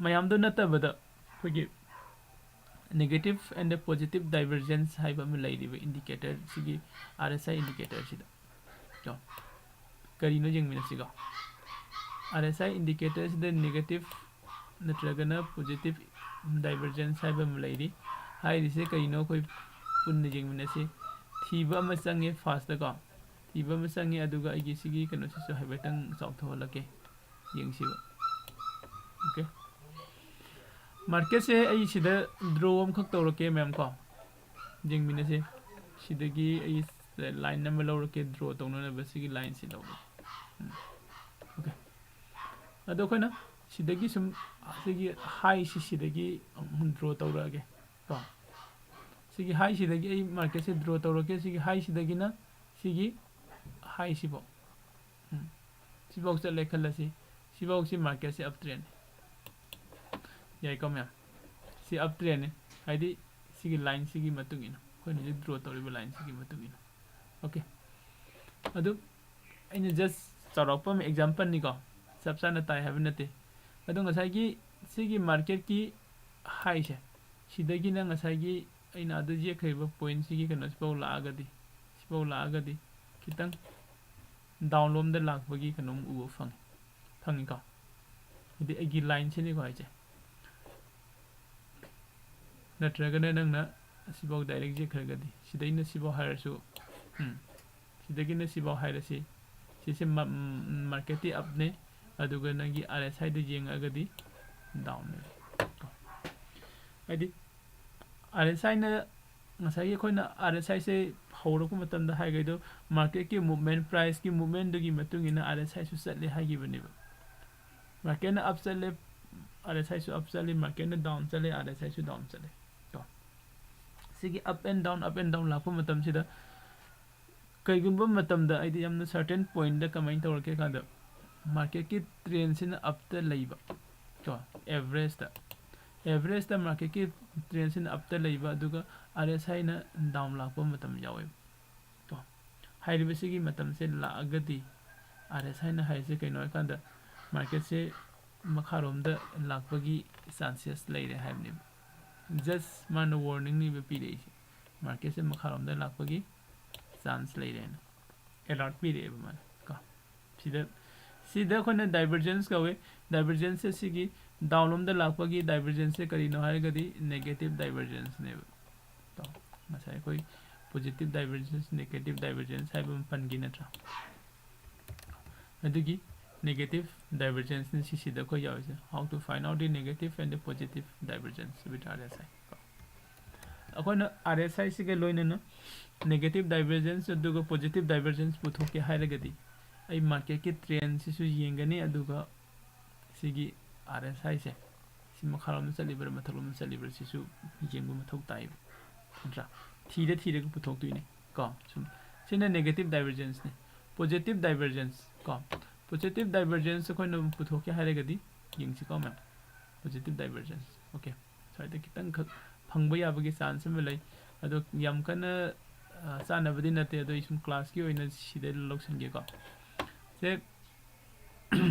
ꯃꯌꯥꯝꯗꯣ ꯅꯠꯇꯕꯗ ꯑꯩꯈꯣꯏꯒꯤ negative and positive divergence ꯍꯥꯏꯕ ꯑꯃ ꯂꯩꯔꯤꯕ ꯏꯟꯗꯤꯀꯦꯇꯔ, ꯁꯤꯒꯤ ꯑꯥꯔ ꯑꯦꯁ ꯑꯥꯏ ꯏꯟꯗꯤꯀꯦꯇꯔꯁꯤꯗ꯫ ꯀꯣ? ꯀꯔꯤꯅꯣ ꯌꯦꯡꯃꯤꯟꯅꯁꯤꯀꯣ꯫ ꯑꯥꯔ ꯑꯦꯁ ꯑꯥꯏ ꯏꯟꯗꯤꯀꯦꯇꯔꯁꯤꯗ negative ꯅꯠꯇ꯭ꯔꯒꯅ positive divergence ꯍꯥꯏꯕ ꯑꯃ ꯂꯩꯔꯤ꯫ ꯍꯥꯏꯔꯤꯁꯦ ꯀꯔꯤꯅꯣ ꯑꯩꯈꯣꯏ ꯄꯨꯟꯅ ꯌꯦꯡꯃꯤꯟꯅꯁꯤ꯫ ꯊꯤꯕ ꯑꯃ ꯆꯪꯉꯦ first ꯀꯣ꯫ ꯊꯤꯕ ꯑꯃ ꯆꯪꯉꯦ, ꯑꯗꯨꯒ ꯑꯩꯒꯤ ꯁꯤꯒꯤ ꯀꯩꯅꯣꯁꯤꯁꯨ ꯍꯥꯏꯐꯦꯠꯇꯪ ꯆꯥꯎꯊꯣꯛꯍꯜꯂꯛꯀꯦ, ꯌꯦꯡꯁꯤꯕ꯫ Okay꯫ Marketꯁꯦ ꯑꯩ ꯁꯤꯗ draw ꯑꯃꯈꯛ ꯇꯧꯔꯛꯀꯦ ꯃꯌꯥꯝ ꯀꯣ꯫ ꯌꯦꯡꯃꯤꯟꯅꯁꯦ꯫ ꯁꯤꯗꯒꯤ ꯑꯩ line ꯑꯃ ꯂꯧꯔꯛꯀꯦ, draw ꯇꯧꯅꯅꯕ ꯁꯤꯒꯤ lineꯁꯤ ꯂꯧꯔꯒꯦ꯫ ꯎꯝ꯫ Okay꯫ ꯑꯗꯣ ꯑꯩꯈꯣꯏꯅ ꯁꯤꯗꯒꯤ ꯁꯨꯝ ꯁꯤꯒꯤ highꯁꯤ ꯁꯤꯗꯒꯤ ꯑꯃꯨꯛ draw ꯇꯧꯔꯛꯑꯒꯦ ꯀꯣ꯫ ꯁꯤꯒꯤ highꯁꯤꯗꯒꯤ ꯑꯩ marketꯁꯦ draw ꯇꯧꯔꯛꯀꯦ꯫ ꯁꯤꯒꯤ highꯁꯤꯗꯒꯤꯅ ꯁꯤꯒꯤ highꯁꯤꯐꯥꯎ꯫ ꯎꯝ꯫ ꯁꯤꯐꯥꯎ ꯆꯠꯂꯦ ꯈꯜꯂꯁꯤ꯫ ꯁꯤꯐꯥꯎꯁꯤ marketꯁꯦ uptrend꯫ ꯌꯥꯏꯀꯣ ꯃꯌꯥꯝ? ꯁꯤ uptrendꯅꯤ꯫ ꯍꯥꯏꯗꯤ ꯁꯤꯒꯤ lineꯁꯤꯒꯤ ꯃꯇꯨꯡ ꯏꯟꯅ, ꯑꯩꯈꯣꯏꯅ ꯍꯧꯖꯤꯛ draw ꯇꯧꯔꯤꯕ lineꯁꯤꯒꯤ ꯃꯇꯨꯡ ꯏꯟꯅ꯫ Okay꯫ ꯑꯗꯨ ꯑꯩꯅ just ꯆꯥꯎꯔꯥꯛꯄ ꯑꯃ exampleꯅꯤꯀꯣ, ꯆꯞ ꯆꯥꯅ ꯇꯥꯏ ꯍꯥꯏꯕ ꯅꯠꯇꯦ꯫ ꯑꯗꯣ ꯉꯁꯥꯏꯒꯤ ꯁꯤꯒꯤ marketꯀꯤ highꯁꯦ, ꯁꯤꯗꯒꯤꯅ ꯉꯁꯥꯏꯒꯤ ꯑꯩꯅ ꯑꯗꯨ ꯌꯦꯛꯈ꯭ꯔꯤꯕ pointꯁꯤꯒꯤ ꯀꯩꯅꯣꯁꯤꯐꯥꯎ ꯂꯥꯛꯑꯒꯗꯤ, ꯁꯤꯐꯥꯎ ꯂꯥꯛꯑꯒꯗꯤ ꯈꯤꯇꯪ down ꯂꯣꯝꯗ ꯂꯥꯛꯄꯒꯤ ꯀꯩꯅꯣꯝ ꯎꯕ ꯐꯪꯉꯤ, ꯐꯪꯉꯤꯀꯣ? ꯍꯥꯏꯗꯤ ꯑꯩꯒꯤ lineꯁꯤꯅꯤꯀꯣ ꯍꯥꯏꯁꯦ꯫ ꯅꯠꯇ꯭ꯔꯒꯅ ꯅꯪꯅ ꯑꯁꯤꯐꯥꯎ direct ꯌꯦꯛꯈ꯭ꯔꯒꯗꯤ, ꯁꯤꯗꯩꯅ ꯁꯤꯐꯥꯎ ꯍꯥꯏꯔꯁꯨ, ꯎꯝ, ꯁꯤꯗꯒꯤꯅ ꯁꯤꯐꯥꯎ ꯍꯥꯏꯔꯁꯤ, ꯁꯤꯁꯦ ꯃ-, ꯎꯝ, marketꯇꯤ upꯅꯦ, ꯑꯗꯨꯒ ꯅꯪꯒꯤ RSIꯗ ꯌꯦꯡꯉꯛꯑꯒꯗꯤ downꯅꯦ꯫ ꯀꯣ꯫ ꯍꯥꯏꯗꯤ RSIꯅ, ꯉꯁꯥꯏꯒꯤ ꯑꯩꯈꯣꯏꯅ RSIꯁꯦ ꯍꯧꯔꯛꯄ ꯃꯇꯝꯗ ꯍꯥꯏꯈꯩꯗꯣ, marketꯀꯤ movement, priceꯀꯤ movementꯗꯨꯒꯤ ꯃꯇꯨꯡ ꯏꯟꯅ RSIꯁꯨ ꯆꯠꯂꯦ ꯍꯥꯏꯈꯤꯕꯅꯦꯕ꯫ Marketꯅ up ꯆꯠꯂꯦ, RSIꯁꯨ up ꯆꯠꯂꯤ, marketꯅ down ꯆꯠꯂꯦ, RSIꯁꯨ down ꯆꯠꯂꯦ꯫ ꯀꯣ꯫ ꯁꯤꯒꯤ up and down, up and down ꯂꯥꯛꯄ ꯃꯇꯝꯁꯤꯗ ꯀꯩꯒꯨꯝꯕ ꯃꯇꯝꯗ, ꯍꯥꯏꯗꯤ ꯌꯥꯝꯅ certain pointꯗ ꯀꯃꯥꯏꯅ ꯇꯧꯔꯛꯀꯦ ꯀꯥꯟꯗ, marketꯀꯤ trendꯁꯤꯅ upꯇ ꯂꯩꯕ, ꯀꯣ, averageꯇ, averageꯇ marketꯀꯤ trendꯁꯤꯅ upꯇ ꯂꯩꯕ, ꯑꯗꯨꯒ RSIꯅ down ꯂꯥꯛꯄ ꯃꯇꯝ ꯌꯥꯎꯋꯦꯕ꯫ ꯀꯣ꯫ ꯍꯥꯏꯔꯤꯕꯁꯤꯒꯤ ꯃꯇꯝꯁꯦ ꯂꯥꯛꯑꯒꯗꯤ, RSIꯅ ꯍꯥꯏꯔꯤꯁꯦ ꯀꯩꯅꯣ ꯍꯥꯏꯀꯥꯟꯗ, marketꯁꯦ ꯃꯈꯥꯔꯣꯝꯗ ꯂꯥꯛꯄꯒꯤ chances ꯂꯩꯔꯦ ꯍꯥꯏꯕꯅꯦꯕ꯫ Just ꯃꯥꯅ warningꯅꯦꯕ ꯄꯤꯔꯛꯏꯁꯦ, marketꯁꯦ ꯃꯈꯥꯔꯣꯝꯗ ꯂꯥꯛꯄꯒꯤ chance ꯂꯩꯔꯦꯅ alert ꯄꯤꯔꯛꯑꯦꯕ ꯃꯥꯅ ꯀꯣ꯫ ꯁꯤꯗ, ꯁꯤꯗ ꯑꯩꯈꯣꯏꯅ divergence ꯀꯧꯋꯦ꯫ Divergenceꯁꯦ ꯁꯤꯒꯤ ꯗꯥꯎꯟ ꯂꯣꯝꯗ ꯂꯥꯛꯄꯒꯤ divergence ꯁꯦ ꯀꯔꯤꯅꯣ ꯍꯥꯏꯔꯒꯗꯤ negative divergence ꯅꯦꯕ꯫ ꯀꯣ, ꯉꯁꯥꯏ ꯑꯩꯈꯣꯏ positive divergence, negative divergence ꯍꯥꯏꯕ ꯑꯃ ꯄꯟꯈꯤ ꯅꯠꯇ꯭ꯔꯥ? ꯑꯗꯨꯒꯤ negative divergence ꯅꯤ ꯁꯤꯁꯤꯗ ꯑꯩꯈꯣꯏ ꯌꯥꯎꯔꯤꯁꯦ꯫ How to find out the negative and the positive divergence with R S I ꯀꯣ꯫ ꯑꯩꯈꯣꯏꯅ R S I ꯁꯤꯒ ꯂꯣꯏꯅꯅ negative divergence ꯑꯗꯨꯒ positive divergence ꯄꯨꯊꯣꯛꯀꯦ ꯍꯥꯏꯔꯒꯗꯤ, ꯑꯩ market ꯀꯤ trend ꯁꯤꯁꯨ ꯌꯦꯡꯒꯅꯤ, ꯑꯗꯨꯒ ꯁꯤꯒꯤ R S I ꯁꯦ, ꯁꯤ ꯃꯈꯥꯔꯣꯝꯗ ꯆꯠꯂꯤꯕ꯭ꯔꯥ ꯃꯊꯛꯂꯣꯝꯗ ꯆꯠꯂꯤꯕ꯭ꯔꯥ ꯁꯤꯁꯨ ꯌꯦꯡꯕ ꯃꯊꯧ ꯇꯥꯏꯕ, ꯅꯠꯇ꯭ꯔꯥ? ꯊꯤꯔ ꯊꯤꯔꯒ ꯄꯨꯊꯣꯛꯇꯣꯏꯅꯤ ꯀꯣ꯫ ꯁꯨꯝ, ꯁꯤꯅ negative divergence ꯅꯤ꯫ Positive divergence ꯀꯣ, positive divergence ꯑꯩꯈꯣꯏꯅ ꯄꯨꯊꯣꯛꯀꯦ ꯍꯥꯏꯔꯒꯗꯤ, ꯌꯦꯡꯁꯤꯀꯣ ꯃꯌꯥꯝ, positive divergence꯫ Okay, ꯁ꯭ꯋꯥꯏꯗ ꯈꯤꯇꯪꯈꯛ ꯐꯪꯕ ꯌꯥꯕꯒꯤ chance ꯑꯃ ꯂꯩ꯫ ꯑꯗꯣ ꯌꯥꯝ ꯀꯟꯅ, ꯑ, ꯆꯥꯟꯅꯕꯗꯤ ꯅꯠꯇꯦ, ꯑꯗꯣ ꯑꯩ ꯁꯨꯝ class ꯀꯤ ꯑꯣꯏꯅ ꯁꯤꯗ ꯂꯧꯁꯟꯒꯦꯀꯣ꯫ ꯁꯦ,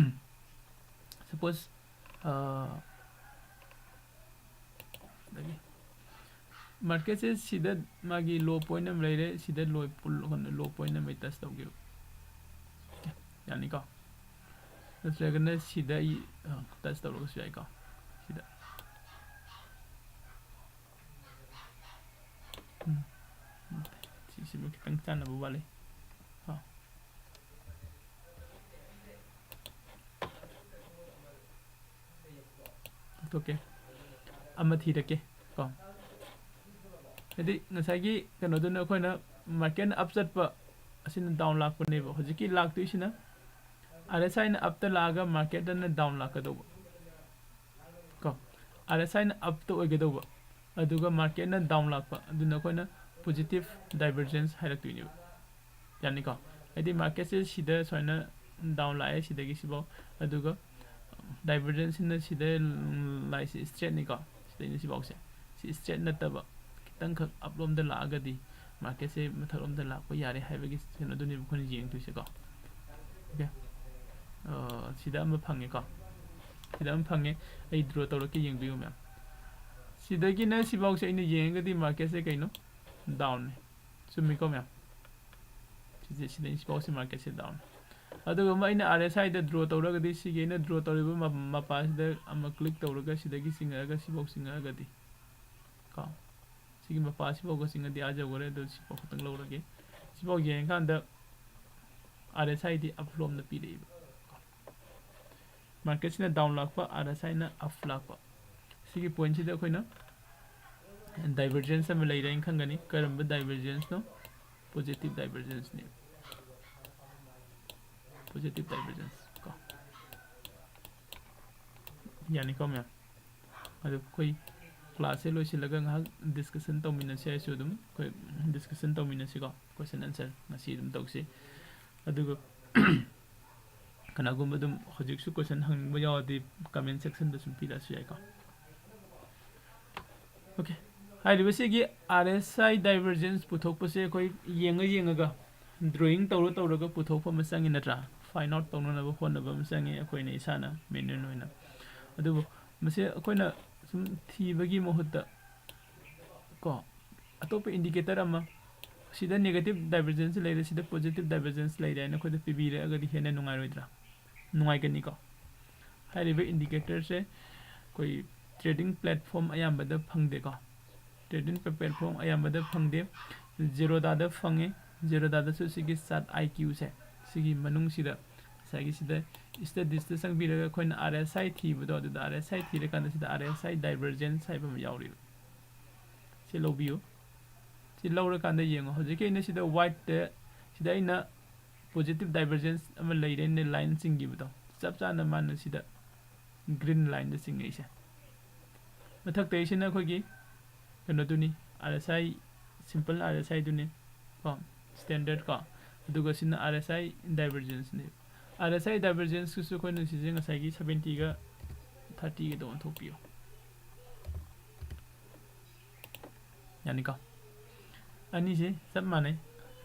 suppose, ꯑ, ꯑꯗꯒꯤ market ꯁꯦ ꯁꯤꯗ ꯃꯥꯒꯤ low point ꯑꯃ ꯂꯩꯔꯦ, ꯁꯤꯗ low, low point ꯑꯃ touch ꯇꯧꯒꯦꯕ꯫ ꯌꯥꯅꯤꯀꯣ? ꯅꯠꯇ꯭ꯔꯒꯅ ꯁꯤꯗ ꯑꯩ, ꯑ, touch ꯇꯧꯔꯒꯁꯨ ꯌꯥꯏꯀꯣ? ꯁꯤꯗ꯫ ꯎꯝ꯫ ꯁꯤꯁꯤꯃ ꯈꯤꯇꯪ ꯆꯥꯟꯅꯕ ꯋꯥꯠꯂꯤ꯫ ꯑ꯫ ꯂꯧꯊꯣꯛꯀꯦ꯫ ꯑꯃ ꯊꯤꯔꯛꯀꯦ ꯀꯣ꯫ ꯍꯥꯏꯗꯤ ꯉꯁꯥꯏꯒꯤ ꯀꯩꯅꯣꯗꯨꯅ ꯑꯩꯈꯣꯏꯅ market ꯅ up ꯆꯠꯄ, ꯑꯁꯤꯅ down ꯂꯥꯛꯄꯅꯦꯕ꯫ ꯍꯧꯖꯤꯛꯀꯤ ꯂꯥꯛꯇꯣꯏꯁꯤꯅ R S I ꯅ up ꯇ ꯂꯥꯛꯑꯒ market ꯇꯅ down ꯂꯥꯛꯀꯗꯧꯕ ꯀꯣ꯫ R S I ꯅ up ꯇ ꯑꯣꯏꯒꯗꯧꯕ, ꯑꯗꯨꯒ market ꯅ down ꯂꯥꯛꯄ, ꯑꯗꯨꯅ ꯑꯩꯈꯣꯏꯅ positive divergence ꯍꯥꯏꯔꯛꯇꯣꯏꯅꯦꯕ꯫ ꯌꯥꯅꯤꯀꯣ? ꯍꯥꯏꯗꯤ market ꯁꯦ ꯁꯤꯗ ꯁꯨꯃꯥꯏꯅ down ꯂꯥꯛꯑꯦ, ꯁꯤꯗꯒꯤ ꯁꯤꯐꯥꯎ, ꯑꯗꯨꯒ divergence ꯁꯤꯅ ꯁꯤꯗ ꯂꯥꯛꯏꯁꯦ straight ꯅꯤꯀꯣ, ꯁꯤꯗꯩꯅ ꯁꯤꯐꯥꯎꯁꯦ꯫ ꯁꯤ straight ꯅꯠꯇꯕ, ꯈꯤꯇꯪꯈꯛ up ꯂꯣꯝꯗ ꯂꯥꯛꯑꯒꯗꯤ market ꯁꯦ ꯃꯊꯛꯂꯣꯝꯗ ꯂꯥꯛꯄ ꯌꯥꯔꯦ ꯍꯥꯏꯕꯒꯤ ꯀꯩꯅꯣꯗꯨꯅꯦꯕ ꯑꯩꯈꯣꯏꯅ ꯌꯦꯡꯗꯣꯏꯁꯦꯀꯣ꯫ Okay꯫ ꯑ, ꯁꯤꯗ ꯑꯃ ꯐꯪꯉꯦꯀꯣ꯫ ꯁꯤꯗ ꯑꯃ ꯐꯪꯉꯦ꯫ ꯑꯩ draw ꯇꯧꯔꯛꯀꯦ, ꯌꯦꯡꯕꯤꯌꯨ ꯃꯌꯥꯝ꯫ ꯁꯤꯗꯒꯤꯅ ꯁꯤꯐꯥꯎꯁꯦ ꯑꯩꯅ ꯌꯦꯡꯉꯒꯗꯤ market ꯁꯦ ꯀꯩꯅꯣ? Down ꯅꯦ꯫ ꯆꯨꯝꯃꯤꯀꯣ ꯃꯌꯥꯝ? ꯁꯤꯁꯦ, ꯁꯤꯗꯩ ꯁꯤꯐꯥꯎꯁꯦ market ꯁꯦ down ꯅꯦ꯫ ꯑꯗꯨꯒ ꯑꯃ ꯑꯩꯅ RSI ꯗ ꯗ꯭ꯔꯣ ꯇꯧꯔꯒꯗꯤ, ꯁꯤꯒꯤ ꯑꯩꯅ ꯗ꯭ꯔꯣ ꯇꯧꯔꯤꯕ ꯃ-, ꯃꯄꯥꯁꯤꯗ ꯑꯃ ꯀ꯭ꯂꯤꯛ ꯇꯧꯔꯒ ꯁꯤꯗꯒꯤ ꯆꯤꯡꯉꯛꯑꯒ ꯁꯤꯐꯥꯎ ꯆꯤꯡꯉꯛꯑꯒꯗꯤ ꯀꯣ, ꯁꯤꯒꯤ ꯃꯄꯥꯁꯤꯐꯥꯎꯒ ꯆꯤꯡꯉꯗꯤ ꯑꯥ ꯌꯧꯈꯔꯦ꯫ ꯑꯗꯨ ꯁꯤꯐꯥꯎ ꯈꯛꯇꯪ ꯂꯧꯔꯒꯦ꯫ ꯁꯤꯐꯥꯎ ꯌꯦꯡꯉꯀꯥꯟꯗ RSI ꯗꯤ ꯑꯞ ꯂꯣꯝꯗ ꯄꯤꯔꯛꯏꯕ꯫ ꯃꯥꯔꯀꯦꯠꯁꯤꯅ ꯗꯥꯎꯟ ꯂꯥꯛꯄ, RSI ꯅ ꯑꯞ ꯂꯥꯛꯄ꯫ ꯁꯤꯒꯤ ꯄꯣꯏꯟꯁꯤꯗ ꯑꯩꯈꯣꯏꯅ ꯗꯥꯏꯚꯔꯖꯦꯟꯁ ꯑꯃ ꯂꯩꯔꯦꯅ ꯈꯪꯒꯅꯤ꯫ ꯀꯔꯝꯕ divergence ꯅꯣ? ꯄꯣꯖꯤꯇꯤꯚ ꯗꯥꯏꯚꯔꯖꯦꯟꯁꯅꯤ꯫ ꯄꯣꯖꯤꯇꯤꯚ ꯗꯥꯏꯚꯔꯖꯦꯟꯁ ꯀꯣ꯫ ꯌꯥꯅꯤꯀꯣ ꯃꯌꯥꯝ? ꯑꯗꯨ ꯑꯩꯈꯣꯏ ꯀ꯭ꯂꯥꯁꯁꯦ ꯂꯣꯏꯁꯤꯜꯂꯒ ꯉꯥꯏꯍꯥꯛ ꯗꯤꯁꯀꯁꯟ ꯇꯧꯃꯤꯟꯅꯁꯤ ꯍꯥꯏꯁꯨ ꯑꯗꯨꯝ ꯑꯩꯈꯣꯏ ꯗꯤꯁꯀꯁꯟ ꯇꯧꯃꯤꯟꯅꯁꯤꯀꯣ꯫ ꯀꯣꯏꯁꯟ ꯑꯟꯁꯔ ꯉꯁꯤ ꯑꯗꯨꯝ ꯇꯧꯁꯤ꯫ ꯑꯗꯨꯒ ꯀꯅꯥꯒꯨꯝꯕ ꯑꯗꯨꯝ ꯍꯧꯖꯤꯛꯁꯨ ꯀꯣꯏꯁꯟ ꯍꯪꯅꯤꯡꯕ ꯌꯥꯎꯔꯗꯤ ꯀꯃꯦꯟ ꯁꯦꯛꯁꯟꯗ ꯁꯨꯝ ꯄꯤꯔꯛꯑꯁꯨ ꯌꯥꯏꯀꯣ꯫ ꯑꯣꯀꯦ, ꯍꯥꯏꯔꯤꯕꯁꯤꯒꯤ RSI divergence ꯄꯨꯊꯣꯛꯄꯁꯦ ꯑꯩꯈꯣꯏ ꯌꯦꯡꯉ ꯌꯦꯡꯉꯒ, ꯗ꯭ꯔꯣꯌꯤꯡ ꯇꯧꯔ ꯇꯧꯔꯒ ꯄꯨꯊꯣꯛꯄ ꯑꯃ ꯆꯪꯉꯤ ꯅꯠꯇ꯭ꯔꯥ? Find out ꯇꯧꯅꯅꯕ ꯍꯣꯠꯅꯕ ꯑꯃ ꯆꯪꯉꯤ ꯑꯩꯈꯣꯏꯅ ꯏꯁꯥꯅ ꯃꯦꯅꯨꯋꯦꯜ ꯑꯣꯏꯅ꯫ ꯑꯗꯨꯕꯨ ꯃꯁꯤ ꯑꯩꯈꯣꯏꯅ ꯁꯨꯝ ꯊꯤꯕꯒꯤ ꯃꯍꯨꯠꯇ ꯀꯣ, ꯑꯇꯣꯞꯄ ꯏꯟꯗꯤꯀꯦꯇꯔ ꯑꯃ, ꯁꯤꯗ negative divergence ꯂꯩꯔꯦ, ꯁꯤꯗ positive divergence ꯂꯩꯔꯦ ꯍꯥꯏꯅ ꯑꯩꯈꯣꯏꯗ ꯄꯤꯕꯤꯔꯛꯑꯒꯗꯤ ꯍꯦꯟꯅ ꯅꯨꯡꯉꯥꯏꯔꯣꯏꯗ꯭ꯔꯥ? ꯅꯨꯡꯉꯥꯏꯒꯅꯤꯀꯣ꯫ ꯍꯥꯏꯔꯤꯕ ꯏꯟꯗꯤꯀꯦꯇꯔꯁꯦ ꯑꯩꯈꯣꯏ ꯇ꯭ꯔꯦꯗꯤꯡ ꯄ꯭ꯂꯦꯠꯐꯣꯝ ꯑꯌꯥꯝꯕꯗ ꯐꯪꯗꯦꯀꯣ꯫ ꯇ꯭ꯔꯦꯗꯤꯡ ꯄ꯭ꯂꯦꯠꯐꯣꯝ ꯑꯌꯥꯝꯕꯗ ꯐꯪꯗꯦ꯫ ꯖꯦꯔꯣꯗꯥꯗ ꯐꯪꯉꯤ꯫ ꯖꯦꯔꯣꯗꯥꯗꯁꯨ ꯁꯤꯒꯤ ꯆꯥꯔꯠ IQ ꯁꯦ, ꯁꯤꯒꯤ ꯃꯅꯨꯡꯁꯤꯗ ꯉꯁꯥꯏꯒꯤ ꯁꯤꯗ ꯁ꯭ꯇꯗꯤꯁꯇ ꯆꯪꯕꯤꯔꯒ ꯑꯩꯈꯣꯏꯅ RSI ꯊꯤꯕꯗꯣ, ꯑꯗꯨꯗ RSI ꯊꯤꯔꯀꯥꯟꯗ ꯁꯤꯗ RSI divergence ꯍꯥꯏꯕ ꯑꯃ ꯌꯥꯎꯔꯤꯕ꯫ ꯁꯤ ꯂꯧꯕꯤꯌꯨ꯫ ꯁꯤ ꯂꯧꯔꯀꯥꯟꯗ ꯌꯦꯡꯉꯣ, ꯍꯧꯖꯤꯛꯀꯤ ꯑꯩꯅ ꯁꯤꯗ ꯋꯥꯏꯠꯇ, ꯁꯤꯗ ꯑꯩꯅ positive divergence ꯑꯃ ꯂꯩꯔꯦꯅ ꯂꯥꯏꯟ ꯆꯤꯡꯈꯤꯕꯗꯣ, ꯆꯞ ꯆꯥꯅ ꯃꯥꯅ ꯁꯤꯗ ꯒ꯭ꯔꯤꯟ ꯂꯥꯏꯟꯗ ꯆꯤꯡꯉꯛꯏꯁꯦ꯫ ꯃꯊꯛꯇꯩꯁꯤꯅ ꯑꯩꯈꯣꯏꯒꯤ ꯀꯩꯅꯣꯗꯨꯅꯤ, RSI, simple RSI ꯗꯨꯅꯤ ꯀꯣ, ꯁ꯭ꯇꯦꯟꯗꯔꯠ ꯀꯣ꯫ ꯑꯗꯨꯒ ꯁꯤꯅ RSI divergence ꯅꯦ꯫ RSI divergence ꯁꯤꯁꯨ ꯑꯩꯈꯣꯏꯅ ꯁꯤꯁꯦ ꯉꯁꯥꯏꯒꯤ seventy ꯒ thirty ꯒꯗ ꯑꯣꯟꯊꯣꯛꯄꯤꯌꯣ꯫ ꯌꯥꯅꯤꯀꯣ? ꯑꯅꯤꯁꯦ ꯆꯞ ꯃꯥꯟꯅꯩ,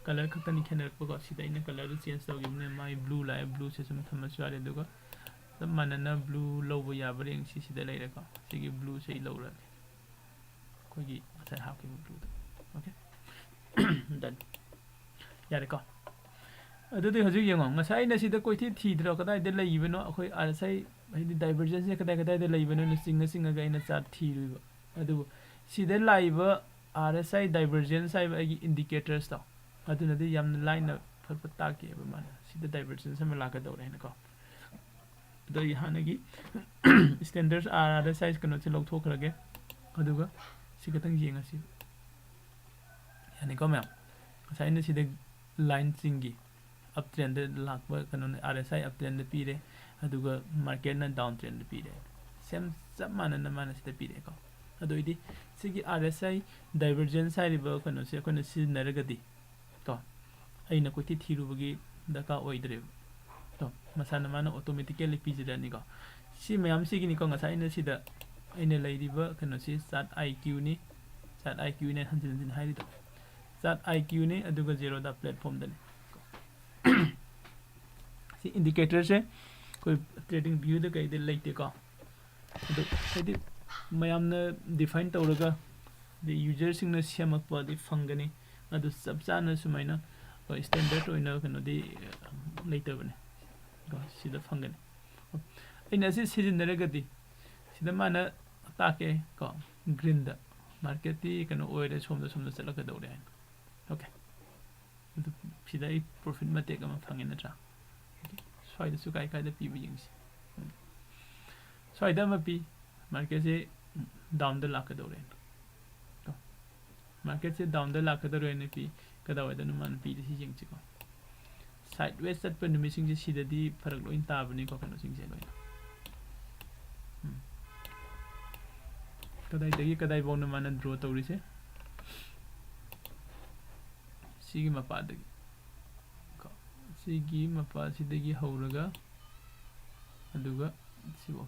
ꯀꯂꯔ ꯈꯛꯇꯅꯤ ꯈꯦꯠꯅꯔꯛꯄꯀꯣ꯫ ꯁꯤꯗ ꯑꯩꯅ ꯀꯂꯔꯗꯨ ꯆꯦꯟꯖ ꯇꯧꯈꯤꯕꯅꯦ, ꯃꯥꯒꯤ ꯕ꯭ꯂꯨ ꯂꯥꯛꯑꯦ, ꯕ꯭ꯂꯨꯁꯦ ꯁꯨꯝ ꯊꯝꯃꯁꯨ ꯌꯥꯔꯦ꯫ ꯑꯗꯨꯒ ꯆꯞ ꯃꯥꯟꯅꯅ ꯕ꯭ꯂꯨ ꯂꯧꯕ ꯌꯥꯕ ꯔꯦꯡꯁꯤ ꯁꯤꯗ ꯂꯩꯔꯦꯀꯣ꯫ ꯁꯤꯒꯤ ꯕ꯭ꯂꯨꯁꯦ ꯑꯩ ꯂꯧꯔꯒꯦ, ꯑꯩꯈꯣꯏꯒꯤ ꯉꯁꯥꯏ ꯍꯥꯞꯈꯤꯕ ꯕ꯭ꯂꯨꯗꯣ꯫ ꯑꯣꯀꯦ, ꯗꯟ꯫ ꯌꯥꯔꯦꯀꯣ? ꯑꯗꯨꯗꯤ ꯍꯧꯖꯤꯛ ꯌꯦꯡꯉꯣ, ꯉꯁꯥꯏ ꯑꯩꯅ ꯁꯤꯗ ꯀꯣꯏꯊꯤ ꯊꯤꯗ꯭ꯔꯣ, ꯀꯗꯥꯏꯗ ꯂꯩꯕꯅꯣ ꯑꯩꯈꯣꯏ ꯑꯥꯔ ꯑꯦꯁ ꯑꯥꯏ, ꯍꯥꯏꯗꯤ divergence ꯁꯦ ꯀꯗꯥꯏ ꯀꯗꯥꯏꯗ ꯂꯩꯕꯅꯣꯅ ꯆꯤꯡꯉ ꯆꯤꯡꯉꯒ ꯑꯩꯅ ꯆꯥꯔꯠ ꯊꯤꯔꯨꯏꯕ꯫ ꯑꯗꯨꯕꯨ ꯁꯤꯗ ꯂꯥꯛꯏꯕ ꯑꯥꯔ ꯑꯦꯁ ꯑꯥꯏ divergence ꯍꯥꯏꯕ ꯑꯩꯒꯤ indicators ꯇꯣ, ꯑꯗꯨꯅꯗꯤ ꯌꯥꯝꯅ ꯂꯥꯏꯅ ꯐꯠ ꯐꯠ ꯇꯥꯛꯀꯦꯕ ꯃꯥꯅ꯫ ꯁꯤꯗ divergence ꯑꯃ ꯂꯥꯛꯀꯗꯧꯔꯦ ꯍꯥꯏꯅꯀꯣ꯫ ꯑꯗꯣ ꯑꯩ ꯍꯥꯟꯅꯒꯤ standard ꯑꯥꯔ ꯑꯥꯔ ꯑꯦꯁ ꯑꯥꯏ ꯀꯩꯅꯣꯁꯦ ꯂꯧꯊꯣꯛꯈ꯭ꯔꯒꯦ, ꯑꯗꯨꯒ ꯁꯤ ꯈꯛꯇꯪ ꯌꯦꯡꯉꯁꯤ꯫ ꯌꯥꯅꯤꯀꯣ ꯃꯌꯥꯝ? ꯉꯁꯥꯏ ꯑꯩꯅ ꯁꯤꯗ ꯂꯥꯏꯟꯁꯤꯡꯒꯤ up trend ꯗ ꯂꯥꯛꯄ ꯀꯩꯅꯣꯅ ꯑꯥꯔ ꯑꯦꯁ ꯑꯥꯏ up trend ꯗ ꯄꯤꯔꯦ, ꯑꯗꯨꯒ ꯃꯥꯔꯀꯦꯠꯅ down trend ꯗ ꯄꯤꯔꯦ꯫ ꯁꯦꯝ ꯆꯞ ꯃꯥꯟꯅꯅ ꯃꯥꯅ ꯁꯤꯗ ꯄꯤꯔꯛꯑꯦꯀꯣ꯫ ꯑꯗꯨ ꯑꯣꯏꯗꯤ ꯁꯤꯒꯤ ꯑꯥꯔ ꯑꯦꯁ ꯑꯥꯏ divergence ꯍꯥꯏꯔꯤꯕ ꯀꯩꯅꯣꯁꯦ ꯑꯩꯈꯣꯏꯅ ꯁꯤꯖꯤꯟꯅꯔꯒꯗꯤ ꯀꯣ, ꯑꯩꯅ ꯀꯣꯏꯊꯤ ꯊꯤꯔꯨꯕꯒꯤ ꯗꯔꯀꯥꯔ ꯑꯣꯏꯗ꯭ꯔꯦꯕ꯫ ꯀꯣ, ꯃꯁꯥꯅ ꯃꯥꯅ automatically ꯄꯤꯖꯔꯅꯤꯀꯣ꯫ ꯁꯤ ꯃꯌꯥꯝꯁꯤꯒꯤꯅꯤꯀꯣ ꯉꯁꯥꯏ ꯑꯩꯅ ꯁꯤꯗ ꯑꯩꯅ ꯂꯩꯔꯤꯕ ꯀꯩꯅꯣꯁꯤ ꯆꯥꯔꯠ ꯑꯥꯏ ꯀ꯭ꯌꯨꯅꯤ꯫ ꯆꯥꯔꯠ ꯑꯥꯏ ꯀ꯭ꯌꯨꯅꯦ ꯍꯟꯖꯤꯟ ꯍꯟꯖꯤꯟ ꯍꯥꯏꯔꯤꯗꯣ꯫ ꯆꯥꯔꯠ ꯑꯥꯏ ꯀ꯭ꯌꯨꯅꯤ, ꯑꯗꯨꯒ ꯖꯦꯔꯣꯗꯥ platform ꯗꯅꯤ꯫ ꯁꯤ indicator ꯁꯦ ꯑꯩꯈꯣꯏ trading view ꯗ ꯀꯩꯗ ꯂꯩꯇꯦꯀꯣ꯫ ꯑꯗꯨ ꯍꯥꯏꯗꯤ ꯃꯌꯥꯝꯅ define ꯇꯧꯔꯒ, ꯑꯗꯩ user ꯁꯤꯡꯅ ꯁꯦꯝꯃꯛꯄꯗꯤ ꯐꯪꯒꯅꯤ꯫ ꯑꯗꯨ ꯆꯞ ꯆꯥꯅ ꯁꯨꯃꯥꯏꯅ ꯑꯩꯈꯣꯏ standard ꯑꯣꯏꯅ ꯀꯩꯅꯣꯗꯤ ꯂꯩꯇꯕꯅꯤ꯫ ꯀꯣ, ꯁꯤꯗ ꯐꯪꯒꯅꯤ꯫ ꯑꯩꯅ ꯑꯁꯤ ꯁꯤꯖꯤꯟꯅꯔꯒꯗꯤ ꯁꯤꯗ ꯃꯥꯅ ꯇꯥꯛꯀꯦ ꯀꯣ, green ꯗ market ꯇꯤ ꯀꯩꯅꯣ ꯑꯣꯏꯔꯦ, ꯁꯣꯝꯗ ꯁꯣꯝꯗ ꯆꯠꯂꯛꯀꯗꯧꯔꯦ ꯍꯥꯏꯅ꯫ Okay꯫ ꯑꯗꯨ ꯁꯤꯗ ꯑꯩ profit ꯃꯇꯦꯛ ꯑꯃ ꯐꯪꯉꯦ ꯅꯠꯇ꯭ꯔꯥ? Okay꯫ ꯁ꯭ꯋꯥꯏꯗꯁꯨ ꯀꯥꯏ ꯀꯥꯏꯗ ꯄꯤꯕ ꯌꯦꯡꯁꯤ꯫ ꯎꯝ꯫ ꯁ꯭ꯋꯥꯏꯗ ꯑꯃ ꯄꯤ, market ꯁꯦ down ꯗ ꯂꯥꯛꯀꯗꯧꯔꯦ꯫ ꯀꯣ꯫ Market ꯁꯦ down ꯗ ꯂꯥꯛꯀꯗꯧꯔꯦꯅ ꯄꯤ, ꯀꯗꯥꯏꯋꯥꯏꯗꯅꯣ ꯃꯥꯅ ꯄꯤꯔꯤꯁꯤ ꯌꯦꯡꯁꯤꯀꯣ꯫ Sideways ꯆꯠꯄ ꯅꯨꯃꯤꯠꯁꯤꯡꯁꯦ ꯁꯤꯗꯗꯤ ꯐꯔꯛ ꯂꯣꯏ ꯇꯥꯕꯅꯤꯀꯣ, ꯀꯩꯅꯣꯁꯤꯡꯁꯦ ꯂꯣꯏꯅ꯫ ꯎꯝ꯫ ꯀꯗꯥꯏꯗꯒꯤ ꯀꯗꯥꯏꯐꯥꯎꯅꯣ ꯃꯥꯅ draw ꯇꯧꯔꯤꯁꯦ? ꯁꯤꯒꯤ ꯃꯄꯥꯗꯒꯤ ꯀꯣ, ꯁꯤꯒꯤ ꯃꯄꯥꯁꯤꯗꯒꯤ ꯍꯧꯔꯒ ꯑꯗꯨꯒ ꯁꯤꯐꯥꯎ,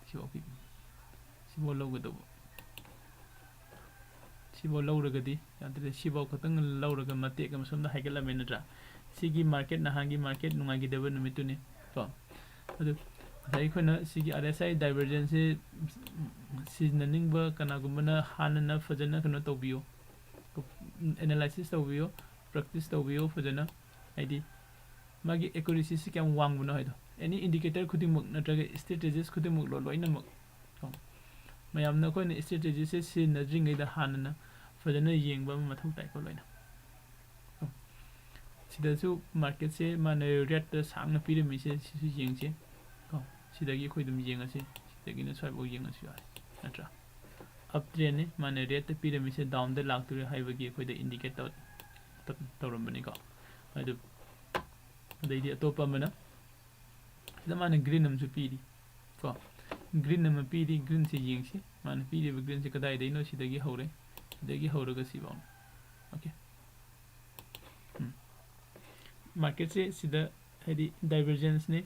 ꯁꯤꯐꯥꯎ ꯄꯤ-, ꯁꯤꯐꯥꯎ ꯂꯧꯒꯗꯧꯕ꯫ ꯁꯤꯐꯥꯎ ꯂꯧꯔꯒꯗꯤ ꯌꯥꯗ꯭ꯔꯦ, ꯁꯤꯐꯥꯎ ꯈꯛꯇꯪ ꯂꯧꯔꯒ ꯃꯇꯦꯛ ꯑꯃ ꯁꯣꯝꯗ ꯍꯥꯏꯒꯠꯂꯝꯃꯦ ꯅꯠꯇ꯭ꯔꯥ? ꯁꯤꯒꯤ market, ꯅꯍꯥꯟꯒꯤ market ꯅꯨꯡꯉꯥꯏꯈꯤꯗꯕ ꯅꯨꯃꯤꯠꯇꯨꯅꯤ ꯀꯣ꯫ ꯑꯗꯨ ꯉꯁꯥꯏ ꯑꯩꯈꯣꯏꯅ ꯁꯤꯒꯤ ꯑꯥꯔ ꯑꯦꯁ ꯑꯥꯏ divergence ꯁꯤ ꯁꯤꯖꯤꯟꯅꯅꯤꯡꯕ ꯀꯅꯥꯒꯨꯝꯕꯅ ꯍꯥꯟꯅꯅ ꯐꯖꯅ ꯀꯩꯅꯣ ꯇꯧꯕꯤꯌꯨ, analysis ꯇꯧꯕꯤꯌꯨ꯫ ꯄ꯭ꯔꯦꯛꯇꯤꯁ ꯇꯧꯕꯤꯌꯨ ꯐꯖꯅ꯫ ꯍꯥꯏꯗꯤ ꯃꯥꯒꯤ ꯑꯦꯀꯨꯔꯦꯁꯤꯁꯤ ꯀꯌꯥꯝ ꯋꯥꯡꯕꯅꯣ ꯍꯥꯏꯗꯣ, ꯑꯦꯅꯤ ꯏꯟꯗꯤꯀꯦꯇꯔ ꯈꯨꯗꯤꯡꯃꯛ ꯅꯠꯇ꯭ꯔꯒ ꯏꯁꯇ꯭ꯔꯦꯇꯦꯖꯤꯁ ꯈꯨꯗꯤꯡꯃꯛ ꯂꯣ-, ꯂꯣꯏꯅꯃꯛ ꯀꯣ, ꯃꯌꯥꯝꯅ ꯑꯩꯈꯣꯏꯅ ꯏꯁꯇ꯭ꯔꯦꯇꯦꯖꯤꯁꯦ ꯁꯤꯖꯤꯟꯅꯗ꯭ꯔꯤꯉꯩꯗ ꯍꯥꯟꯅꯅ ꯐꯖꯅ ꯌꯦꯡꯕ ꯑꯃ ꯃꯊꯧ ꯇꯥꯏꯀꯣ ꯂꯣꯏꯅ꯫ ꯀꯣ, ꯁꯤꯗꯁꯨ ꯃꯥꯔꯀꯦꯠꯁꯦ ꯃꯥꯅ ꯔꯦꯠꯇ ꯁꯥꯡꯅ ꯄꯤꯔꯝꯃꯤꯁꯦ ꯁꯤꯁꯨ ꯌꯦꯡꯁꯦ꯫ ꯀꯣ, ꯁꯤꯗꯒꯤ ꯑꯩꯈꯣꯏ ꯑꯗꯨꯝ ꯌꯦꯡꯉꯁꯤ, ꯁꯤꯗꯒꯤꯅ ꯁ꯭ꯋꯥꯏꯐꯥꯎ ꯌꯦꯡꯉꯁꯨ ꯌꯥꯔꯦ, ꯅꯠꯇ꯭ꯔꯥ? ꯑꯞ ꯇ꯭ꯔꯦꯟꯅꯤ, ꯃꯥꯅ ꯔꯦꯠꯇ ꯄꯤꯔꯝꯃꯤꯁꯦ ꯗꯥꯎꯟꯗ ꯂꯥꯛꯇꯣꯔꯦ ꯍꯥꯏꯕꯒꯤ ꯑꯩꯈꯣꯏꯗ ꯏꯟꯗꯤꯀꯦꯠ ꯇꯧ-, ꯇꯧ-, ꯇꯧꯔꯝꯕꯅꯤꯀꯣ꯫ ꯑꯗꯨ, ꯑꯗꯩꯗꯤ ꯑꯇꯣꯞꯄ ꯑꯃꯅ, ꯁꯤꯗ ꯃꯥꯅ ꯒ꯭ꯔꯤꯟ ꯑꯃꯁꯨ ꯄꯤꯔꯤ ꯀꯣ, ꯒ꯭ꯔꯤꯟ ꯑꯃ ꯄꯤꯔꯤ꯫ ꯒ꯭ꯔꯤꯟꯁꯦ ꯌꯦꯡꯁꯤ, ꯃꯥꯅ ꯄꯤꯔꯤꯕ ꯒ꯭ꯔꯤꯟꯁꯦ ꯀꯗꯥꯏꯗꯩꯅꯣ? ꯁꯤꯗꯒꯤ ꯍꯧꯔꯦ, ꯁꯤꯗꯒꯤ ꯍꯧꯔꯒ ꯁꯤꯐꯥꯎꯅꯤ꯫ ꯑꯣꯀꯦ, ꯎꯝ, ꯃꯥꯔꯀꯦꯠꯁꯦ ꯁꯤꯗ ꯍꯥꯏꯗꯤ ꯗꯥꯏꯚꯔꯖꯦꯟꯁꯅꯤ,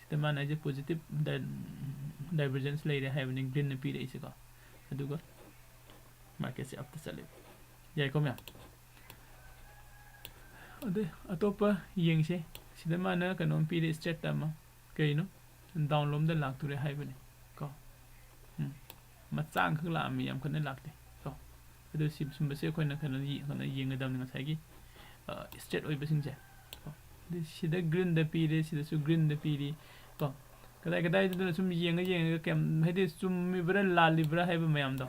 ꯁꯤꯗ ꯃꯥꯅ ꯍꯥꯏꯁꯦ ꯄꯣꯖꯤꯇꯤꯞ ꯗꯥꯏꯚꯔꯖꯦꯟꯁ ꯂꯩꯔꯦ ꯍꯥꯏꯕꯅꯤ ꯒ꯭ꯔꯤꯟꯅ ꯄꯤꯔꯛꯏꯁꯦꯀꯣ꯫ ꯑꯗꯨꯒ ꯃꯥꯔꯀꯦꯠꯁꯦ ꯑꯞꯇ ꯆꯠꯂꯦꯕ꯫ ꯌꯥꯏꯀꯣ ꯃꯌꯥꯝ? ꯑꯗꯩ ꯑꯇꯣꯞꯄ ꯌꯦꯡꯁꯦ꯫ ꯁꯤꯗ ꯃꯥꯅ ꯀꯩꯅꯣꯝ ꯄꯤꯔꯦ, ꯏꯁꯇ꯭ꯔꯦꯠꯇ ꯑꯃ, ꯀꯩꯅꯣ, ꯗꯥꯎꯟ ꯂꯣꯝꯗ ꯂꯥꯛꯇꯣꯔꯦ ꯍꯥꯏꯕꯅꯤ ꯀꯣ꯫ ꯎꯝ, ꯃꯆꯥ ꯑꯃꯈꯛ ꯂꯥꯛꯑꯝꯃꯤ, ꯌꯥꯝ ꯀꯟꯅ ꯂꯥꯛꯇꯦ ꯀꯣ꯫ ꯑꯗꯨ ꯁꯤ, ꯁꯨꯝꯕꯁꯦ ꯑꯩꯈꯣꯏꯅ ꯀꯩꯅꯣ ꯌꯦꯡ-, ꯀꯩꯅꯣ ꯌꯦꯡꯒꯗꯕꯅꯤ ꯉꯁꯥꯏꯒꯤ, ꯑ, ꯏꯁꯇ꯭ꯔꯦꯠ ꯑꯣꯏꯕꯁꯤꯡꯁꯦ ꯀꯣ꯫ ꯑꯗꯩ ꯁꯤꯗ ꯒ꯭ꯔꯤꯟꯗ ꯄꯤꯔꯦ, ꯁꯤꯗꯁꯨ ꯒ꯭ꯔꯤꯟꯗ ꯄꯤꯔꯤ ꯀꯣ꯫ ꯀꯗꯥꯏ ꯀꯗꯥꯏꯗꯅꯣ ꯁꯨꯝ ꯌꯦꯡꯉ ꯌꯦꯡꯉꯒ ꯀꯌꯥꯝ, ꯍꯥꯏꯗꯤ ꯆꯨꯝꯃꯤꯕ꯭ꯔꯥ ꯂꯥꯜꯂꯤꯕ꯭ꯔꯥ ꯍꯥꯏꯕ ꯃꯌꯥꯝꯗꯣ,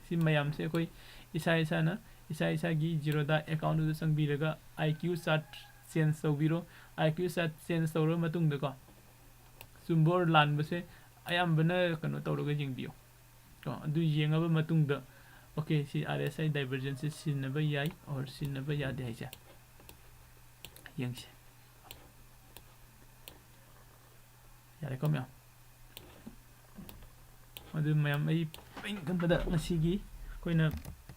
ꯁꯤ ꯃꯌꯥꯝꯁꯦ ꯑꯩꯈꯣꯏ ꯏꯁꯥ ꯏꯁꯥꯅ, ꯏꯁꯥ ꯏꯁꯥꯒꯤ ꯖꯤꯔꯣꯗꯥ ꯑꯦꯀꯥꯎꯟꯗꯨꯗ ꯆꯪꯕꯤꯔꯒ ꯑꯥꯏ ꯀ꯭ꯌꯨ ꯆꯥꯔꯠ ꯆꯦꯟꯖ ꯇꯧꯕꯤꯔꯣ꯫ ꯑꯥꯏ ꯀ꯭ꯌꯨ ꯆꯥꯔꯠ ꯆꯦꯟꯖ ꯇꯧꯔꯕ ꯃꯇꯨꯡꯗꯀꯣ, ꯆꯨꯝꯕ ꯑꯣꯔ ꯂꯥꯟꯕꯁꯦ ꯑꯌꯥꯝꯕꯅ ꯀꯩꯅꯣ ꯇꯧꯔꯒ ꯌꯦꯡꯕꯤꯌꯣ ꯀꯣ꯫ ꯑꯗꯨ ꯌꯦꯡꯉꯕ ꯃꯇꯨꯡꯗ, ꯑꯣꯀꯦ, ꯁꯤ ꯑꯥꯔ ꯑꯦꯁ ꯑꯥꯏ ꯗꯥꯏꯚꯔꯖꯦꯟꯁꯁꯦ ꯁꯤꯖꯤꯟꯅꯕ ꯌꯥꯏ ꯑꯣꯔ ꯁꯤꯖꯤꯟꯅꯕ ꯌꯥꯗꯦ ꯍꯥꯏꯁꯦ ꯌꯦꯡꯁꯦ꯫ ꯌꯥꯔꯦꯀꯣ ꯃꯌꯥꯝ? ꯑꯗꯨ ꯃꯌꯥꯝ, ꯑꯩ ꯑꯩꯅ ꯈꯟꯕꯗ ꯉꯁꯤꯒꯤ ꯑꯩꯈꯣꯏꯅ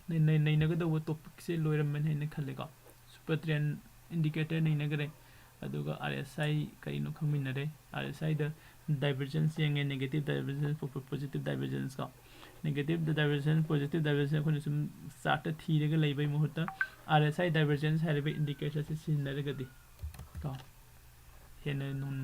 ꯅꯩ-, ꯅꯩ-, ꯅꯩꯅꯒꯗꯧꯕ ꯇꯣꯄꯤꯛꯁꯦ ꯂꯣꯏꯔꯝꯃꯅꯤ ꯍꯥꯏꯅ ꯈꯜꯂꯦꯀꯣ꯫ ꯁꯨꯄꯔ ꯇ꯭ꯔꯦꯟ ꯏꯟꯗꯤꯀꯦꯇꯔ ꯅꯩꯅꯈ꯭ꯔꯦ, ꯑꯗꯨꯒ ꯑꯥꯔ ꯑꯦꯁ ꯑꯥꯏ ꯀꯔꯤꯅꯣ ꯈꯪꯃꯤꯟꯅꯔꯦ, ꯑꯥꯔ ꯑꯦꯁ ꯑꯥꯏꯗ ꯗꯥꯏꯚꯔꯖꯦꯟꯁ ꯌꯦꯡꯉꯦ, ꯅꯦꯒꯦꯇꯤꯞ ꯗꯥꯏꯚꯔꯖꯦꯟꯁ, ꯄꯣ-, ꯄꯣ-, ꯄꯣꯖꯤꯇꯤꯞ ꯗꯥꯏꯚꯔꯖꯦꯟꯁ ꯀꯣ꯫ ꯅꯦꯒꯦꯇꯤꯞ ꯗꯥꯏꯚꯔꯖꯦꯟꯁ, ꯄꯣꯖꯤꯇꯤꯞ ꯗꯥꯏꯚꯔꯖꯦꯟꯁ ꯑꯩꯈꯣꯏꯅ ꯁꯨꯝ ꯆꯥꯔꯠꯇ ꯊꯤꯔꯒ ꯂꯩꯕꯩ ꯃꯍꯨꯠꯇ ꯑꯥꯔ ꯑꯦꯁ ꯑꯥꯏ ꯗꯥꯏꯚꯔꯖꯦꯟꯁ ꯍꯥꯏꯔꯤꯕ ꯏꯟꯗꯤꯀꯦꯇꯔꯁꯦ ꯁꯤꯖꯤꯟꯅꯔꯒꯗꯤ ꯀꯣ, ꯍꯦꯟꯅ ꯅꯨꯡ-,